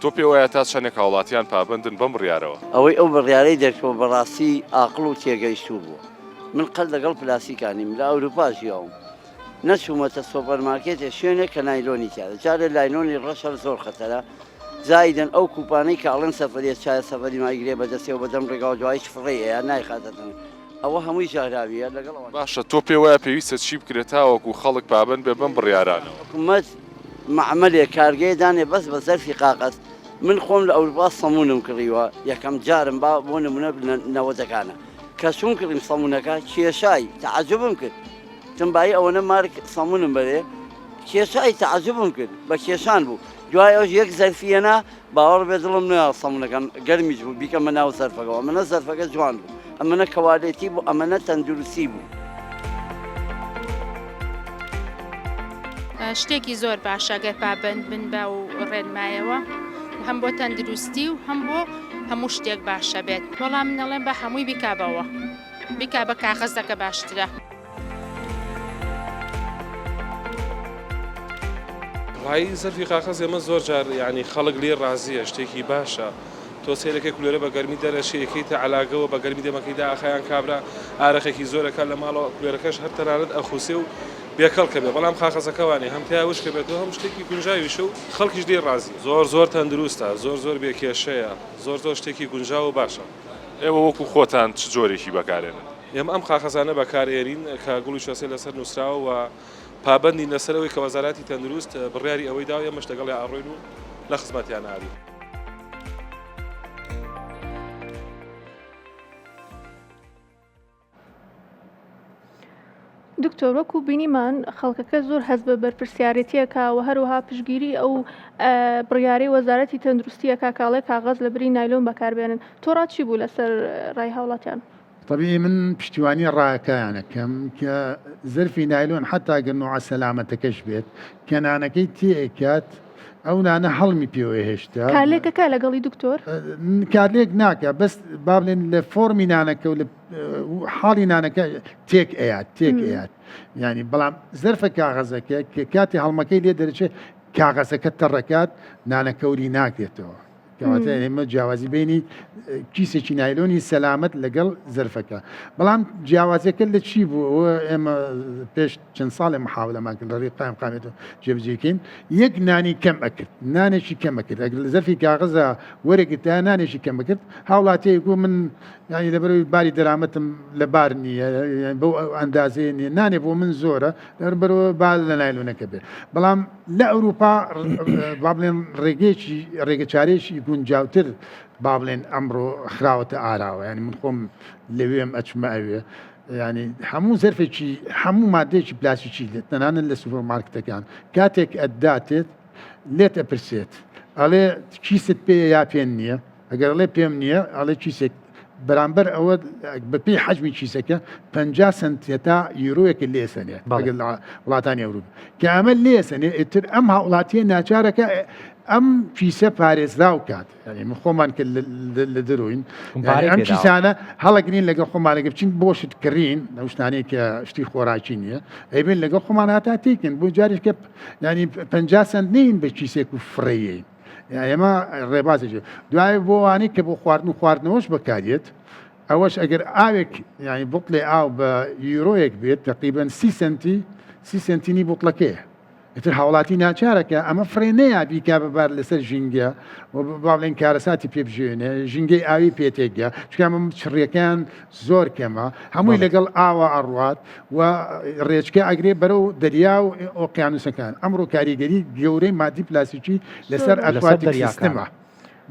تۆ پێوایە تا چەندێک هاوڵاتیان پابەندن بەم بڕیارەوە؟ ئەوەی ئەو بڕیارەی دەرچووە بەڕاستی ئاقڵ و تێگەیشتوو بووە. من قەت لەگەڵ پلاستیکا نیم، لە ئەوروپا ژیاوم. نەچوومەتە سۆپەر مارکێتێ شوێنێک کە نایلۆنی تیادە جارێ لاینۆنی ڕەش هەر زۆر خەتەرە زایدەن ئەو کوپانەی کە ئەڵێن سەفەریە چایە سەفەری مایگرێ بەدەستەوە بەدەم ڕێگاوە دوایش فڕێی ئەیا نایخاتە تەنگ ئەوە هەمووی ژەهراویە لەگەڵ ئەوان. باشە تۆ پێ وایە پێویستە چی بکرێت تاوەکو خەڵک پابەند بێت بەم بڕیارانەوە؟ حکومەت مەعمەلێ کارگەیە دانێ بەس بە زەرفی قاقەز من خۆم لە ئەوروپا سەمونم کڕیوە یەکەم جارم با بۆ نمونە نەوەدەکانە کە چووم کڕیم سەمونەکە کێشای تەعەجوبم کرد وتم بایی ئەوەنە مارک سەمونم بەرێ کێشای تەعەجوبم کرد بە کێشان بوو دوای ئەوش یەک زەرفی هێنا باوەڕ بێ دڵم نەیا سەمونەکەم گەرمیش بوو بیکەمە ناو زەرفەکەوە ئەمەنە زەرفەکە جوان بوو ئەمەنە کەوالێتی بوو ئەمەنە تەندروستی بوو. شتێکی زۆر باشە گەر پابەند بن بە و ڕێنمایەوە هەم بۆ تەندروستی و هەم بۆ هەموو شتێک باشە بێت بەڵام من ئەڵێم بە هەمووی بیکا بەوە بیکا بە کاغەزەکە باشترە. ڕای زەرفی قاقەز ئێمە زۆر جار یانی خەڵک لێی ڕازیە شتێکی باشە تۆ سەیرەکەی کولێرە بە گەرمی دەرەچێ ئەکەیتە عەلاگەوە بە گەرمی دەمەکەی دائەخا یان کابرا ئارەقێکی زۆر ئەکا لە ماڵەوە کولێرەکەش هەر تەنانەت ئەخوسێ و بێکەڵکە بێ بەڵام قاقەزەکە وانیە هەم تیا وشکە بێتەوە هەم شتێکی گونجاویشە و خەڵکیش لێی ڕازیە زۆر زۆر تەندروستە زۆر زۆر بێ کێشەیە زۆر زۆر شتێکی گونجاو و باشە. ئێوە وەکو خۆتان چ جۆرێکی بەکارێنن؟ ئێمە ئەم قاقەزانە بەکار ئێنین کە گوڵی شۆسێ لەسەر نووسراوە و پابەندین لەسەر ئەوەی کە وەزاراتی تەندروست بڕیاری ئەوەی داوە ئێمەش لەگەڵیا ئەڕۆین و لە خزمەتیان ئابین. دکتۆر وەکو بینیمان خەڵکەکە زۆر هەست بە بەرپرسیارێتیەکە و هەروەها پشگیری ئەو بڕیارەی وەزارەتی تەندروستیەکە کاڵێ کاغەز لە بری نایلۆن بەکاربێنن تۆ ڕات چی بوو لەسەر ڕای هاوڵاتیان؟ تەبیعی من پشتیوانی ڕایەکەیان ئەکەم کە زەرفی نایلۆن حەتا گەر نوعە سەلامەتەکەش بێت کە نانەکەی تێ ئەکات ئەو نانە هەڵمی پێوە هێشتا کارلێکەکە لەگەڵی دکتۆر؟ کارلێک ناکە بەس با بڵێن لە فۆرمی نانەکە و لە حاڵی نانەکە تێک ئەیات تێک ئەیات ینی بەڵام زەرفە کاغەزەکە کە کاتی هەڵمەکەی لێ دەرچێت کاغەزەکە تەڕەکات نانەکەوری ناکرێتەوە کەواتە ئێمە جیاوازی بینی کیسێکی نایلۆنی سەلامەت لەگەڵ زەرفەکە بەڵام جیاوازیەکە لە چی بوو ئێمە پێش چەند ساڵێ محاولەمان کرد لە ڕێی قایمقامیەتەوە جێبەجێکەین یەک نانی کەم ئەکرد نانێکی کەم ئەکرد ئەگەر لە زەرفی کاغەزە وەرەگرتا نانێکی کەم ئەکرد هاوڵاتیەک گوت من یانی لەبەرەوەی باری دەرامەتم لەبار نییە بەو ئەندازەیە نییە نانێ بۆ من زۆرە لەبەرەوە با لە نایلۆنەکە بێ بەڵام لە ئەوروپا با بڵێن ڕێگەیەکی ڕێگەچارەیەکی گونجاوتر با بڵێن ئەمڕۆ خراوەتە ئاراوە یانی من خۆم لەوێم ئەچمە ئەوێ یانی هەموو زەرفێکی هەموو مادەیەکی پلاستیکی لێت تەنانەت لە سوپەر مارکتەکان کاتێک ئەداتێت لێت ئەپرسێت ئەڵێ کیست پێ یا پێ نییە ئەگەر ئەڵێ پێم نییە ئەڵێ کیسێک بەرامبەر ئەوە بەپێی حەجمی کیسەکە 50 سنت تا یورۆیەکە لێسەنێ بەڵێ لە وڵاتانی ئەوروپا کە ئەمە لێسەنێ ئیتر ئەم هاوڵاتیە ناچارەکە ئەم کیسە پارێزراو کات یعنی من خۆمان کە لە دەرۆین ئەم کیسانە هەڵەگرین لەگەڵ خۆمانەگە بچین بۆ شت کڕین لەو شتانەی کە شتی خۆراکی نییە ئەیبن لەگەڵ خۆمان هاتا تێکن بۆ جاریش کە ینی 50 سنت نین بە کیسێک و فڕێیین ئێمە ڕێبازێکی دوای بۆ وانەی کە بۆ خواردن و خواردنەوەش بەکارێت ئەوەش ئەگەر ئاوێک ینی بوتڵێ ئاو بە یورۆیەک بێت تقریبا سی سنتی سی سنتینی بوتڵەکەیە ئیتر هاوڵاتی ناچارە کە ئەمە فڕێ نەیا بیکا بە بار لەسەر ژینگە و با بڵێین کارەساتی پێ بژێنێ ژینگەی ئاوی پێ تێکگە چونکە ئەمە چڕیەکەیان زۆر کەمە هەمووی لەگەڵ ئاوا ئەڕوات و ڕێچکە ئەگرێ بەرەو دەریا و ئۆقیانوسەکان ئەمڕۆ کاریگەری گەورەی مادی پلاستیکی لەسەر aquatic system ە.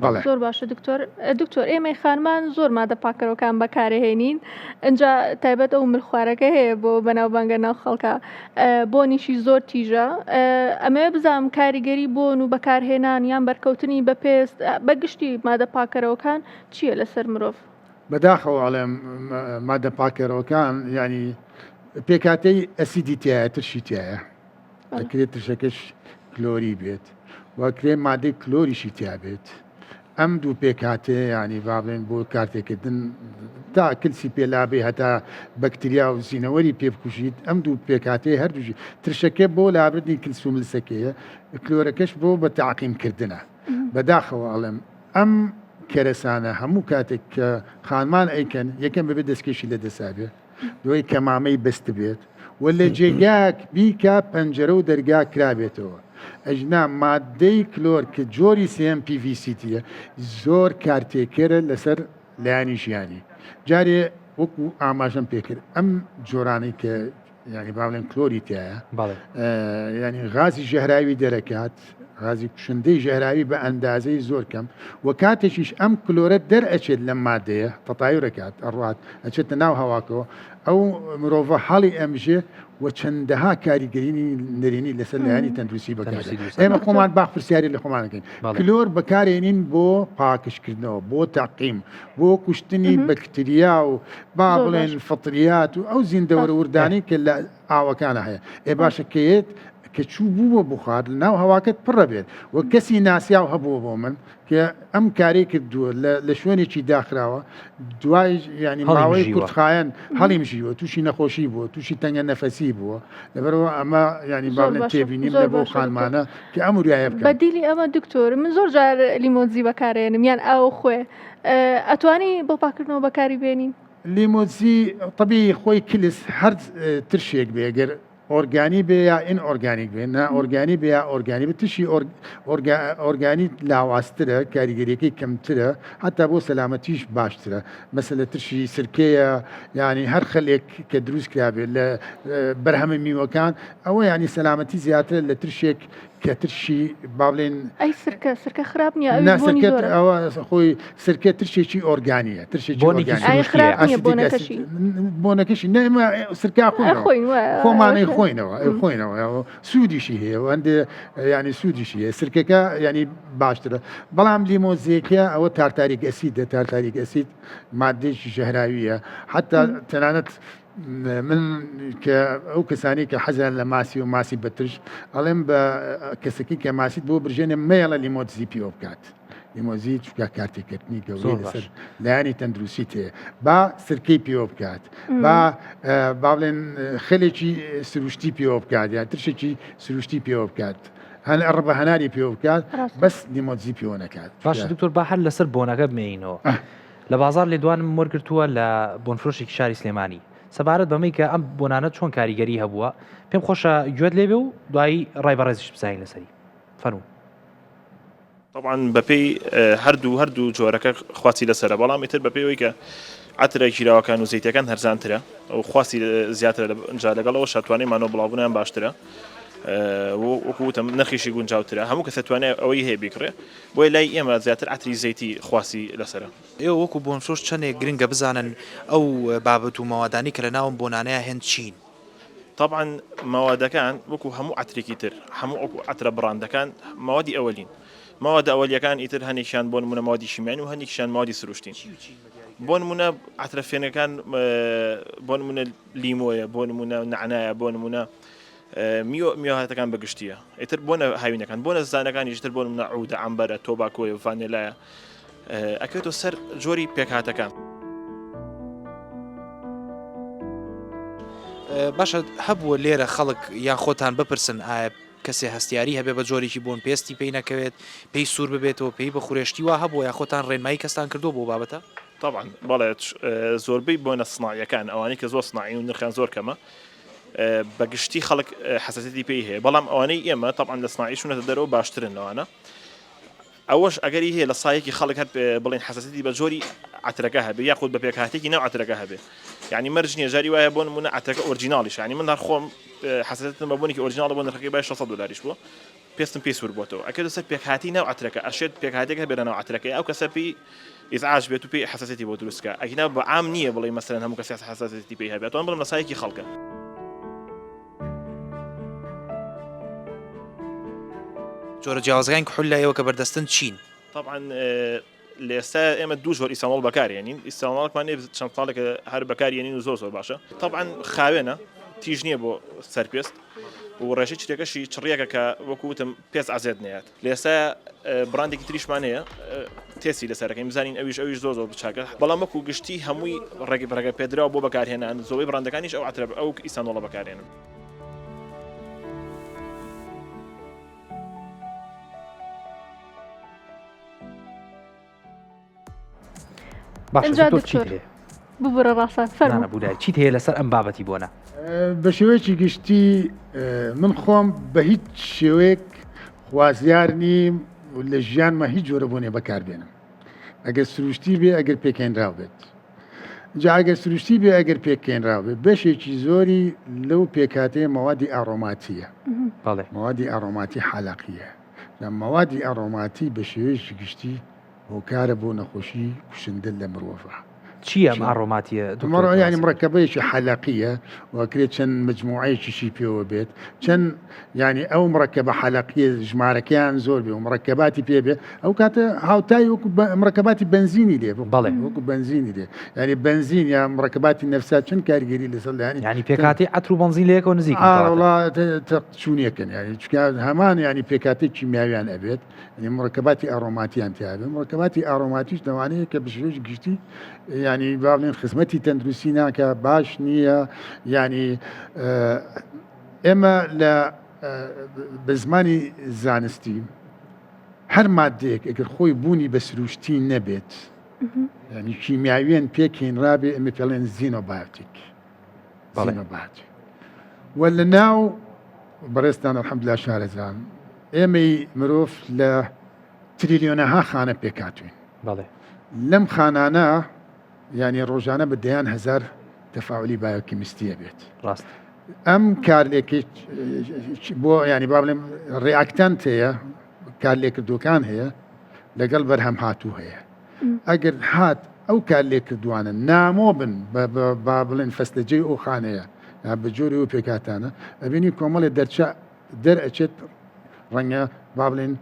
بەڵێ. زۆر باشە دکتۆر دکتۆر ئێمەی خانمان زۆر مادە پاکەرەوەکان بەکارهێنین ئینجا تایبەت ئەو ملخوارەکە هەیە بۆ بەناوبانگە ناو خەڵکە بۆنیشی زۆر تیژە ئەمەوێ بزانم کاریگەری بۆن و بەکارهێنان یان بەرکەوتنی بە پێست بە گشتی مادە پاکەرەوەکان چییە لەسەر مرۆڤ؟ بەداخەوە ئەڵێم مادە پاکەرەوەکان یانی پێکاتەی ئەسیدی تایە ترشی تایە دەکرێت ترشەکەش کلۆری بێت و کرێ مادەی کلۆریشی تیا بێت ئەم دوو پێکهاتەیە یانی با بڵێن بۆ کارتێکردن تا کلسی پێلابێ هەتا بەکتریا و زینەوەری پێ بکوژیت ئەم دوو پێکهاتەیە هەردووشی ترشەکە بۆ لابردنی کلس و ملسەکەیە کلۆرەکەش بۆ بە تەعقیم کردنە بەداخەوە ئەڵێم ئەم کەرەسانە هەموو کاتێک کە خانمان ئەیکەن یەکەم بەبێ دەستکێشی لە دەسا بێ دوای کەمامەی بەستبێت و لە جێگایەک بیکا پەنجەرە و دەرگا کرابێتەوە ئەجنا ماددەی کلۆر کە جۆری سێیەم PVC یە زۆر کارتێکەرە لەسەر لایەنی ژیانی جارێ وەکو ئاماژەم پێکرد ئەم جۆرانەی کە یانی با بڵێن کلۆری تایە ینی غازی ژەهراوی دەرەکات غازی کوشندەی ژەهراوی بە ئەندازەی زۆر کەم و کاتێکیش ئەم کلۆرە دەرئەچێت لەم مادەیە تەتایورەکات ئەڕوات ئەچێتە ناو هەواکەوە ئەو مرۆڤە هەڵی ئەمژێ و چەندەها کاریگەریی نەرێنی لەسەر لایەنی تەندروستی بەکار ئێمە خۆمان با پرسیاری لە خۆمانەکەین کلۆر بەکارێنین بۆ پاکشکردنەوە بۆ تەقیم بۆ کوشتنی بەکتریا و با بڵێن فطریات و ئەو زیندەوەرە وردانەی کە لە ئاوەکانە هەیە ئێ باشە کەیەت کە چوو بوو بە بخار لە ناو هەواکەت پڕە بێت و کەسی ناسیاو هەبووە بۆ من کە ئەم کارەی کردووە لە شوێنێکی داخراوە دوای ینی ماوەی کورتخایەن هەڵیم ژیوە تووشی نەخۆشی بووە تووشی تەنگە نەفەسی بووە لەبەرەوە ئەمە ینی باڵێن تێبینیم لە بۆ خانمانە کە ئەم وریایە بکەن بەدیلی ئەمە دکتۆر من زۆر جار لیمۆنزی بەکارێنم یان ئاو خوێ ئەتوانی بۆ پاکردنەوە بەکاری بێنین؟ لیمۆزی تەبیعی خۆی کلس هەر ترشێک بێ گەر ئۆرگانی بێ یا ئین ئۆرگانیک بێ نا ئۆرگانی بێ یا ئۆرگانی بێ ترشی ئۆرگانی لاوازترە کاریگەریەکەی کەمترە هەتا بۆ سەلامەتیش باشترە مەسەلە ترشی سرکەیە یعنی هەر خەلێک کە دروست کرابێت لە بەرهەمە میوەکان ئەوە ینی سەلامەتی زیاترە لە ترشێک کە ترشی با بڵێن ئەی سرکە سرکە خراپ نییە ئەویش بۆنی سرکە زۆرە. ئەوە خۆی سرکە ترشێکی ئۆرگانیە ترشێکی بۆنێکی ئۆرگانیە. ئایا سروشتیە. خراپ نییە ئەسیدیک بۆنەکەشی؟ ئەسید بۆنەکەشی نە ئێمە سرکە خۆینەوە ئەخۆین وایە خۆمانەی خۆینەوە ئەی خۆینەوە ئەوە سوودیشی هەیە و هەندێ ینی سوودیشی هەیە سرکەکە ینی باشترە بەڵام لیمۆزیەکە ئەوە tartaric acid ە tartaric acid مادەیەکی ژەهراویە حتا تەنانەت من کە ئەو کەسانی کە حەزیان لە ماسی و ماسی بەترش ئەڵێم بە کەسەکەی کە ماسیت بۆ برژێنێ مەیەڵە لیمۆتزی پێوە بکات لیمۆزی چکە کارتێکردنی گەورەی لەسەر لایەنی تەندروستی تێ با سرکەی پێوە بکات با با بڵێن خەلێکی سروشتی پێوە بکات یان ترشێکی سروشتی پێوە بکات هەن ڕبە هەناری پێوە بکات بەس لیمۆتزی پێوە نەکات باشە دکتۆر با هەر لەسەر بۆنەکە بمێنینەوە لە بازاڕ لێدوانم وەرگرتووە لە بۆنفرۆشێکی شاری سلێمانی سەبارەت بەمەی کە ئەم بۆنانە چۆن کاریگەری هەبووە، پێم خۆشە گوێت لێ بێ و دوایی ڕای بەڕێزیشت بزانین لەسەری. فەرموو. تەبعەن بەپێی هەردوو هەردوو جۆرەکە خواستی لەسەرە بەڵام ئیتر بەپێی ئەوەی کە عەترە گیراوەکان و زەیتەکان هەرزانترە و خواستی زیاترە جا لەگەڵ ئەوەشا توانای مانەوە بڵاوبوونیان باشترە وەکو وتم نرخیشی گونجاوترە هەموو کەسە توانای ئەوەی هەیە بیکڕێ بۆیە لای ئێمە زیاتر عەتری زەیتی خواستی لەسەرە. ئێوە وەکو بۆنفرۆش چەندێک گرنگە بزانن ئەو بابەت و مەوادانەی کە لەناو ئەم بۆنانەیا هەن چین؟ تەبعەن مەوادەکان وەکو هەموو عەترێکی تر هەموو ئەو عەترە بڕاندەکان مەوادی ئەوەلین مەوادە ئەوەلیەکان ئیتر هەنێکیان بۆ نمونە مەوادی شیمیان و هەندێکیشیان مەوادی سروشتین بۆ نمونە عەترە فێنکەکان بۆ نمونە لیمۆیە بۆ نمونە نەعنایە بۆ نمونە میوە میوەهاتەکان بە گشتیە ئیتر بۆنە هاوینەکان بۆنە زستانەکانیش تر بۆ نمونە عودە عەمبەرە تۆباکۆیە ڤانێلایە ئەکەوێتەوە سەر جۆری پێکهاتەکان. باشە هەبووە لێرە خەڵک یان خۆتان بپرسن ئایا کەسێ هەستیاری هەبێ بە جۆرێکی بۆن پێستی پێی نەکەوێت پێی سوور ببێتەوە پێی بخورێ شتی وا هەبووە یا خۆتان ڕێنمایی کەستان کردووە بۆ بابەتە؟ تەبعەن بەڵێ زۆربەی بۆنە سناعیەکان ئەوانەی کە زۆر سناعین و نرخیان زۆر کەمە بە گشتی خەڵک حەساسیەتی پێی هەیە بەڵام ئەوانەی ئێمە تەبعەن لە سناعی چوونەتە دەرەوە باشترن لەوانە ئەوەش ئەگەری هەیە لە سایەکی خەڵک هەر بڵێن حەساسیەتی بە جۆری عەترەکە هەبێ یاخود بە پێکهاتێکی ناو عەترەکە هەبێ یعنی مەرج نییە جاری وایە بۆ نمونە عەترەکە original یش یعنی من هەر خۆم حەساسیەتم بە بۆنێکی original ە بۆ نرخەکەی بای 600 دلاریش بووە. پێستم پێی سوور بۆتەوە ئەکەوێتە سەر پێکهاتەی ناو عەترەکە ئەشێت پێکهاتەیەک هەبێت لە ناو عەترەکەی ئەو کەسە پێی ئیزعاج بێت و پێی حەساسیەتی بۆ دروست کا ئەگینا بە عام نییە بڵێی مەسەلەن هەموو کەسێک حەساسیەتی پێی هەبێت ئەتوانم بڵێم لە سایەکی خەڵکە. جۆرە جیاوازەکانی کحول لای ئێوە کە بەردەستن چین؟ تەبعەن لە ئێستا ئێمە دوو جۆر ئیسانۆڵ بەکارێنین ئیسانۆڵێکمان هەیە چەند ساڵێکە هەر بەکارێنین و زۆر زۆر باشە تەبعەن خاوێنە تیژ نییە بۆ سەر پێست و ڕێژەی چرێکەشی چڕیەکە کە وەکو وتم پێست عەزێت نەیات لە ئێستا بڕاندێکی تریشمان هەیە تێستی لەسەرەکەین بزانین ئەویش ئەویش زۆر زۆر بچاکە بەڵام وەکو گشتی هەمووی ڕێگە ڕێگە پێدراو بۆ بەکارهێنان زۆربەی بڕاندەکانیش ئەو عەترە ئەو ئیسانۆڵە بەکارێنن. باشە ئینجا دکتۆر چیت دکتۆر هەیە؟ ببورە ڕاستان نانا فەرموو بولای چیت هەیە لەسەر ئەم بابەتی بۆنە؟ بە شێوەیەکی گشتی من خۆم بە هیچ شێوەیەک خوازیار نیم و لە ژیانمە هیچ جۆرە بۆنێ بەکاربێنم ئەگەر سروشتی بێ ئەگەر پێکهێنراو بێت جا ئەگەر سروشتی بێ ئەگەر پێکهێنراو بێ بەشێکی زۆری لەو پێکهاتەیە مەوادی ئارۆماتیە بەڵێ مەوادی ئارۆماتی حەلەقیە لە مەوادی ئارۆماتی بە شێوەیەکی گشتی هۆکارە بۆ نەخۆشی کوشندە لە مرۆڤا. چییە ئەم ئارۆماتییە دکتۆر مەڕۆ یانی ناسر؟ مڕەکەبەیەکی حەلەقییە و ئەکرێت چەند مەجموعەیەکیشی پێوە بێت چەند یانی ئەو مڕەکەبە حەلەقییە ژمارەکەیان زۆر بێ و مڕەکەباتی پێ بێ ئەو کاتە هاوتای وەکو مڕەکەباتی بەنزینی لێ بەڵێ. وەکو بەنزینی لێ یانی بەنزین یا مڕەکەباتی نەفسا چەند کاریگەری لەسەر لایەنی یانی پێکهاتەی عەتر و بەنزین لە یەکەوە نزیکن ئا کەواتە. وەڵا چوونیەکن یانی چونکە هەمان یانی پێکهاتەی کیمیاویان ئەبێت یعنی مرەکەباتی ئارۆماتیان تیاێ مرەکەباتی ئارۆماتیش لەوانەیە کە بشێوەیەکی گشتی ینی با بڵێن خزمەتی تەندروستی ناکە باش نییە ینی ئێمە لە بە زمانی زانستی هەر مادەیەک ئەگەر خۆی بوونی بە سروشتی نەبێت ینی کیمیاویەن پێکهێنرابێ ئەمە پێڵێن xenobiotic xenobiotic و لە ناو بەڕێزتان الحمدلله شارەزان ئێمەی مرۆڤ لە تریلیۆنەها خانە پێکهاتوین بەڵێ لەم خانانە یعنی ڕۆژانە بە دەیان هەزار تەفاعلی بایۆکیمیستیە بێت ڕاست ئەم کارلێکی بۆ ینی با بڵێم reactant هەیە کارلێکردوەکان هەیە لەگەڵ بەرهەم هاتوو هەیە ئەگەر هات ئەو کارلێکردوانە نامۆ بن با بڵێن فەسلەجەی ئەو خانەیە یا بە جۆری و پێکهاتانە ئەبینی کۆمەڵێ دەرچە دەرئەچێت ڕەنگە با بڵێن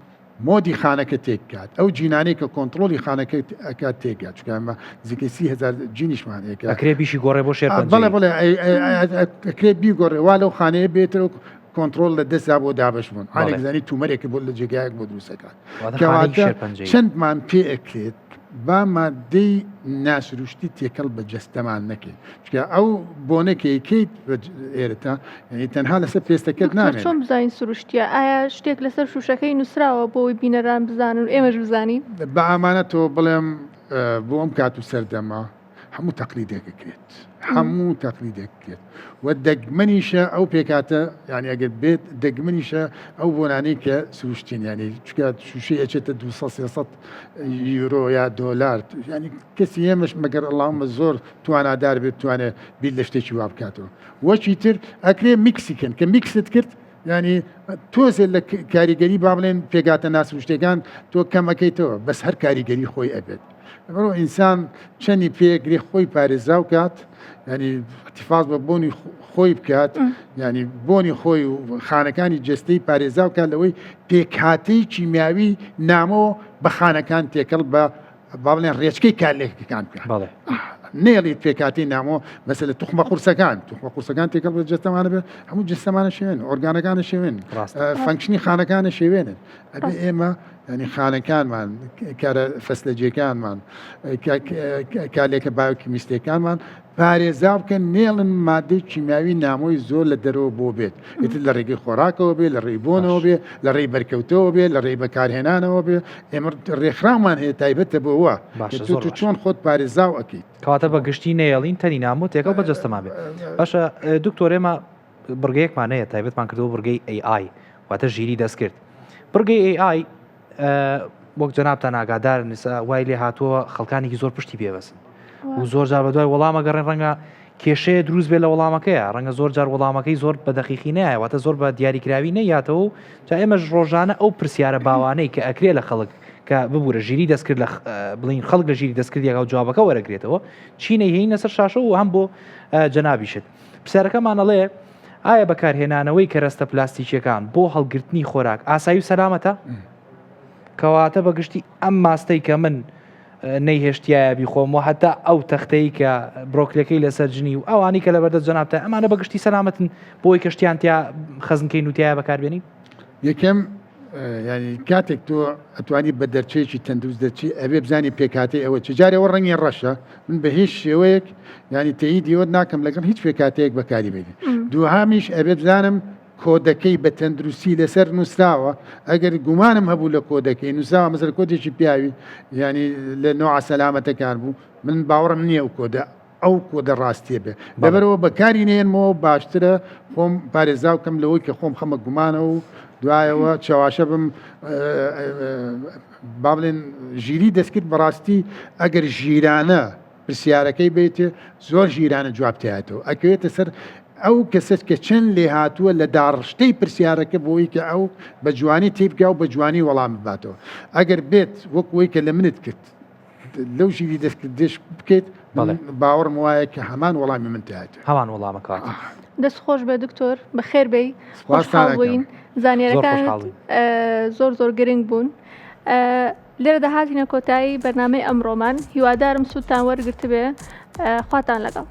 مۆدی خانەکە تێکات ئەو جینانەی کە کۆنتترۆلی خانەکە ئەکات تێکات چونکە ئەمە نزیکەی 30هزار جینیشمان هەیە کە ئەکرێ بیشی گۆڕێ بۆ شێرپەنجەیی بەڵێ بەڵێ ئەکرێ بیگۆڕێ وا لەو خانەیە بێتەوە کۆنتترۆل لە دەستدا بۆ دابش بوون حالێک زانی تومەرێکی بۆ لە جێگایەک بۆ دروستەکات کەواتە چەندمان پێ ئەکرێت با مادەی ناسروشتی تێکەڵ بە جەستەمان نەکەین چونکە ئەو بۆنە کە یکەیت بە ئێرەتە یعنی تەنها لەسەر پێستەکەت دکتۆر نامێنێت. چۆن بزانین سروشتیە ئایا شتێک لەسەر شوشەکەی نوسراوە بۆ ئەوەی بینەران بزانن و ئێمەش بزانین؟ بە ئامانەتەوە بڵێم بۆ ئەم کات و سەردەمە هەموو تەقلیدێک ئەکرێت هەموو تەقلیدێک کرێت و دەگمەنیشە ئەو پێکاتە یعنی ئەگەر بێت دەگمەنیشە ئەو بۆنانەی کە سروشتین ینی چکە شوشەی ئەچێتە 200 300 یورۆ یا دۆلار ینی کەسی ئێمەش مەگەر اللهم زۆر توانادار بێت بتوانێت بیر لە شتێکی وا بکاتەوە وەکی تر ئەکرێ میکسی کەن کە میکست کرد ینی تۆزێ لە کاریگەری با بڵێن پێگاتە ناسروشتەکان تۆ کەمەکەیتەوە بەس هەر کاریگەری خۆی ئەبێت بڕۆ ئینسان چەنی پێگرێ خۆی پارێزراو کات ینی احتفاظ بە بۆنی خۆی بکات ینی بۆنی خۆی و خانەکانی جستەی پارێزاو کات لەوەی پێکهاتەی کیمیاوی نامۆ بە خانەکان تێکەڵ بە با بڵێن ڕێچکەی کارلێکەکان بکە بەڵێ نێڵیت پێکاتی نامۆ مەسەلە توخمە قورسەکان توخمە قورسەکان تێکەڵ بە جەستەمانە بێ هەموو جەستەمانە شوێن ئۆرگانەکانە شوێن ڕاست function ی خانەکانە شێوێنن ئەبێ ئێمە ینی خانەکانمان کارە فەسلەجیەکانمان کارلێکە بایۆکیمیستیەکانمان پارێزا بکەن نێڵن مادەی کیمیاوی نامۆی زۆر لە دەرەوە بۆ بێت ئیتر لە ڕێگەی خۆراکەوە بێ لە ڕێی بۆنەوە بێ لە ڕێی بەرکەوتەوە بێ لە ڕێی بەکارهێنانەوە بێ ئێمە ڕێکخراومان هەیە تایبەتە بۆوە باشە تۆ زۆر تۆ باشە. چۆن خۆت پارێزاو ئەکەیت کەواتە بە گشتی نەیەڵین تەنی نامۆ تێکەڵ بە جەستەمان بێ باشە دکتۆر ئێمە بڕگەیەکمان هەیە تایبەتمان کردەوە بڕگەی AI واتە ژیری دەستکرد بڕگەی AI وەک جەنابتان ئاگادارن ئێستا وای لێ هاتووە خەڵکانێکی زۆر پشتی پێبەسن و زۆر جار بە دوای وەڵامە گەڕێن ڕەنگە. کێشەیە دروست بێ لە وەڵامەکەیە ڕەنگە زۆر جار وەڵامەکەی زۆر بە دەقیقی نایە واتە زۆر بە دیاریکراوی نەیاتەوە و جا ئێمەش ڕۆژانە ئەو پرسیارە باوانەی کە ئەکرێ لە خەڵک کە ببوورە ژیری دەستکرد لە بڵین خەڵک لە ژیری دەستکرد یەکا و جوابەکە وەرەگرێتەوە چینەی هێینە سەر شاشە و هەم بۆ جەنابیشت پرسیارەکەمان ئەڵێ ئایا بەکارهێنانەوەی کەرەستە پلاستیکیەکان بۆ هەڵگرتنی خۆراک ئاسایی و سەلامەتە؟ کەواتە بەگشتی ئەم ماستەی کە من نەیهێشتایە بیخۆم و هەتا ئەو تەختەی کە برۆکلەکەی لەسەر جنی و ئەوانی کە لەبەردەست جەنابتە ئەمانە بەگشتی سەلامەتن بۆی کەشتیان تیا خەزنکەین و تایە بەکاربێنین؟ یەکەم ینی کاتێک تۆ ئەتوانی بە دەرچەیەکی تەندروست دەرچی ئەبێ بزانی پێکاتی ئەوە چ جارێەوە ڕەنگی ڕەشە من بە هیچ شێوەیەک ینی تەیی دیوەت ناکەم لەگەڵ هیچ پێکاتەیەک بەکاری بێنی دووهامیش ئەبێ بزانم کۆدەکەی بە تەندروستی لەسەر نووسراوە ئەگەر گومانم هەبوو لە کۆدەکەی نووسراوە مەسەر کۆدێکی پیاوی ینی لە نوع سەلامەتەکان بوو من باوەڕم نییە ئەو کۆدە ئەو کۆدە ڕاستیە بێ لەبەرەوە بەکاری نێنمەوە باشترە خۆم پارێزاو کەم لەوەی کە خۆم خەمە گومانە و دوایەوە چەواشە بم با بڵێن ژیری دەستکرد بەڕاستی ئەگەر ژیرانە پرسیارەکەی بێتێ زۆر ژیرانە جواب تایەتەوە ئەکەوێتە سەر ئەو کەسەت کە چەند لێهاتووە لە داڕشتەی پرسیارەکە بۆی کە ئەو بە جوانی تێبگا و بە جوانی وەڵام بباتەوە ئەگەر بێت وەک وەی کە لە منت کرد لەو ژیری دەستکردش بکەیت بەڵێ. باوەڕم وایە کە هەمان وەڵامی من تایەتەوە. هەمان وەڵامەکات. دەست خۆش بێ دکتۆر بەخێر بێی سپاستان خۆشحاڵ ئەکەم. بووین زۆر زانیارەکانت خۆشحاڵ بووین. زۆر زۆر گرنگ بوون لێرەدا هاتینە کۆتایی بەرنامەی ئەمڕۆمان هیوادارم سوودتان وەرگرتبێ خواتان لەگەڵ.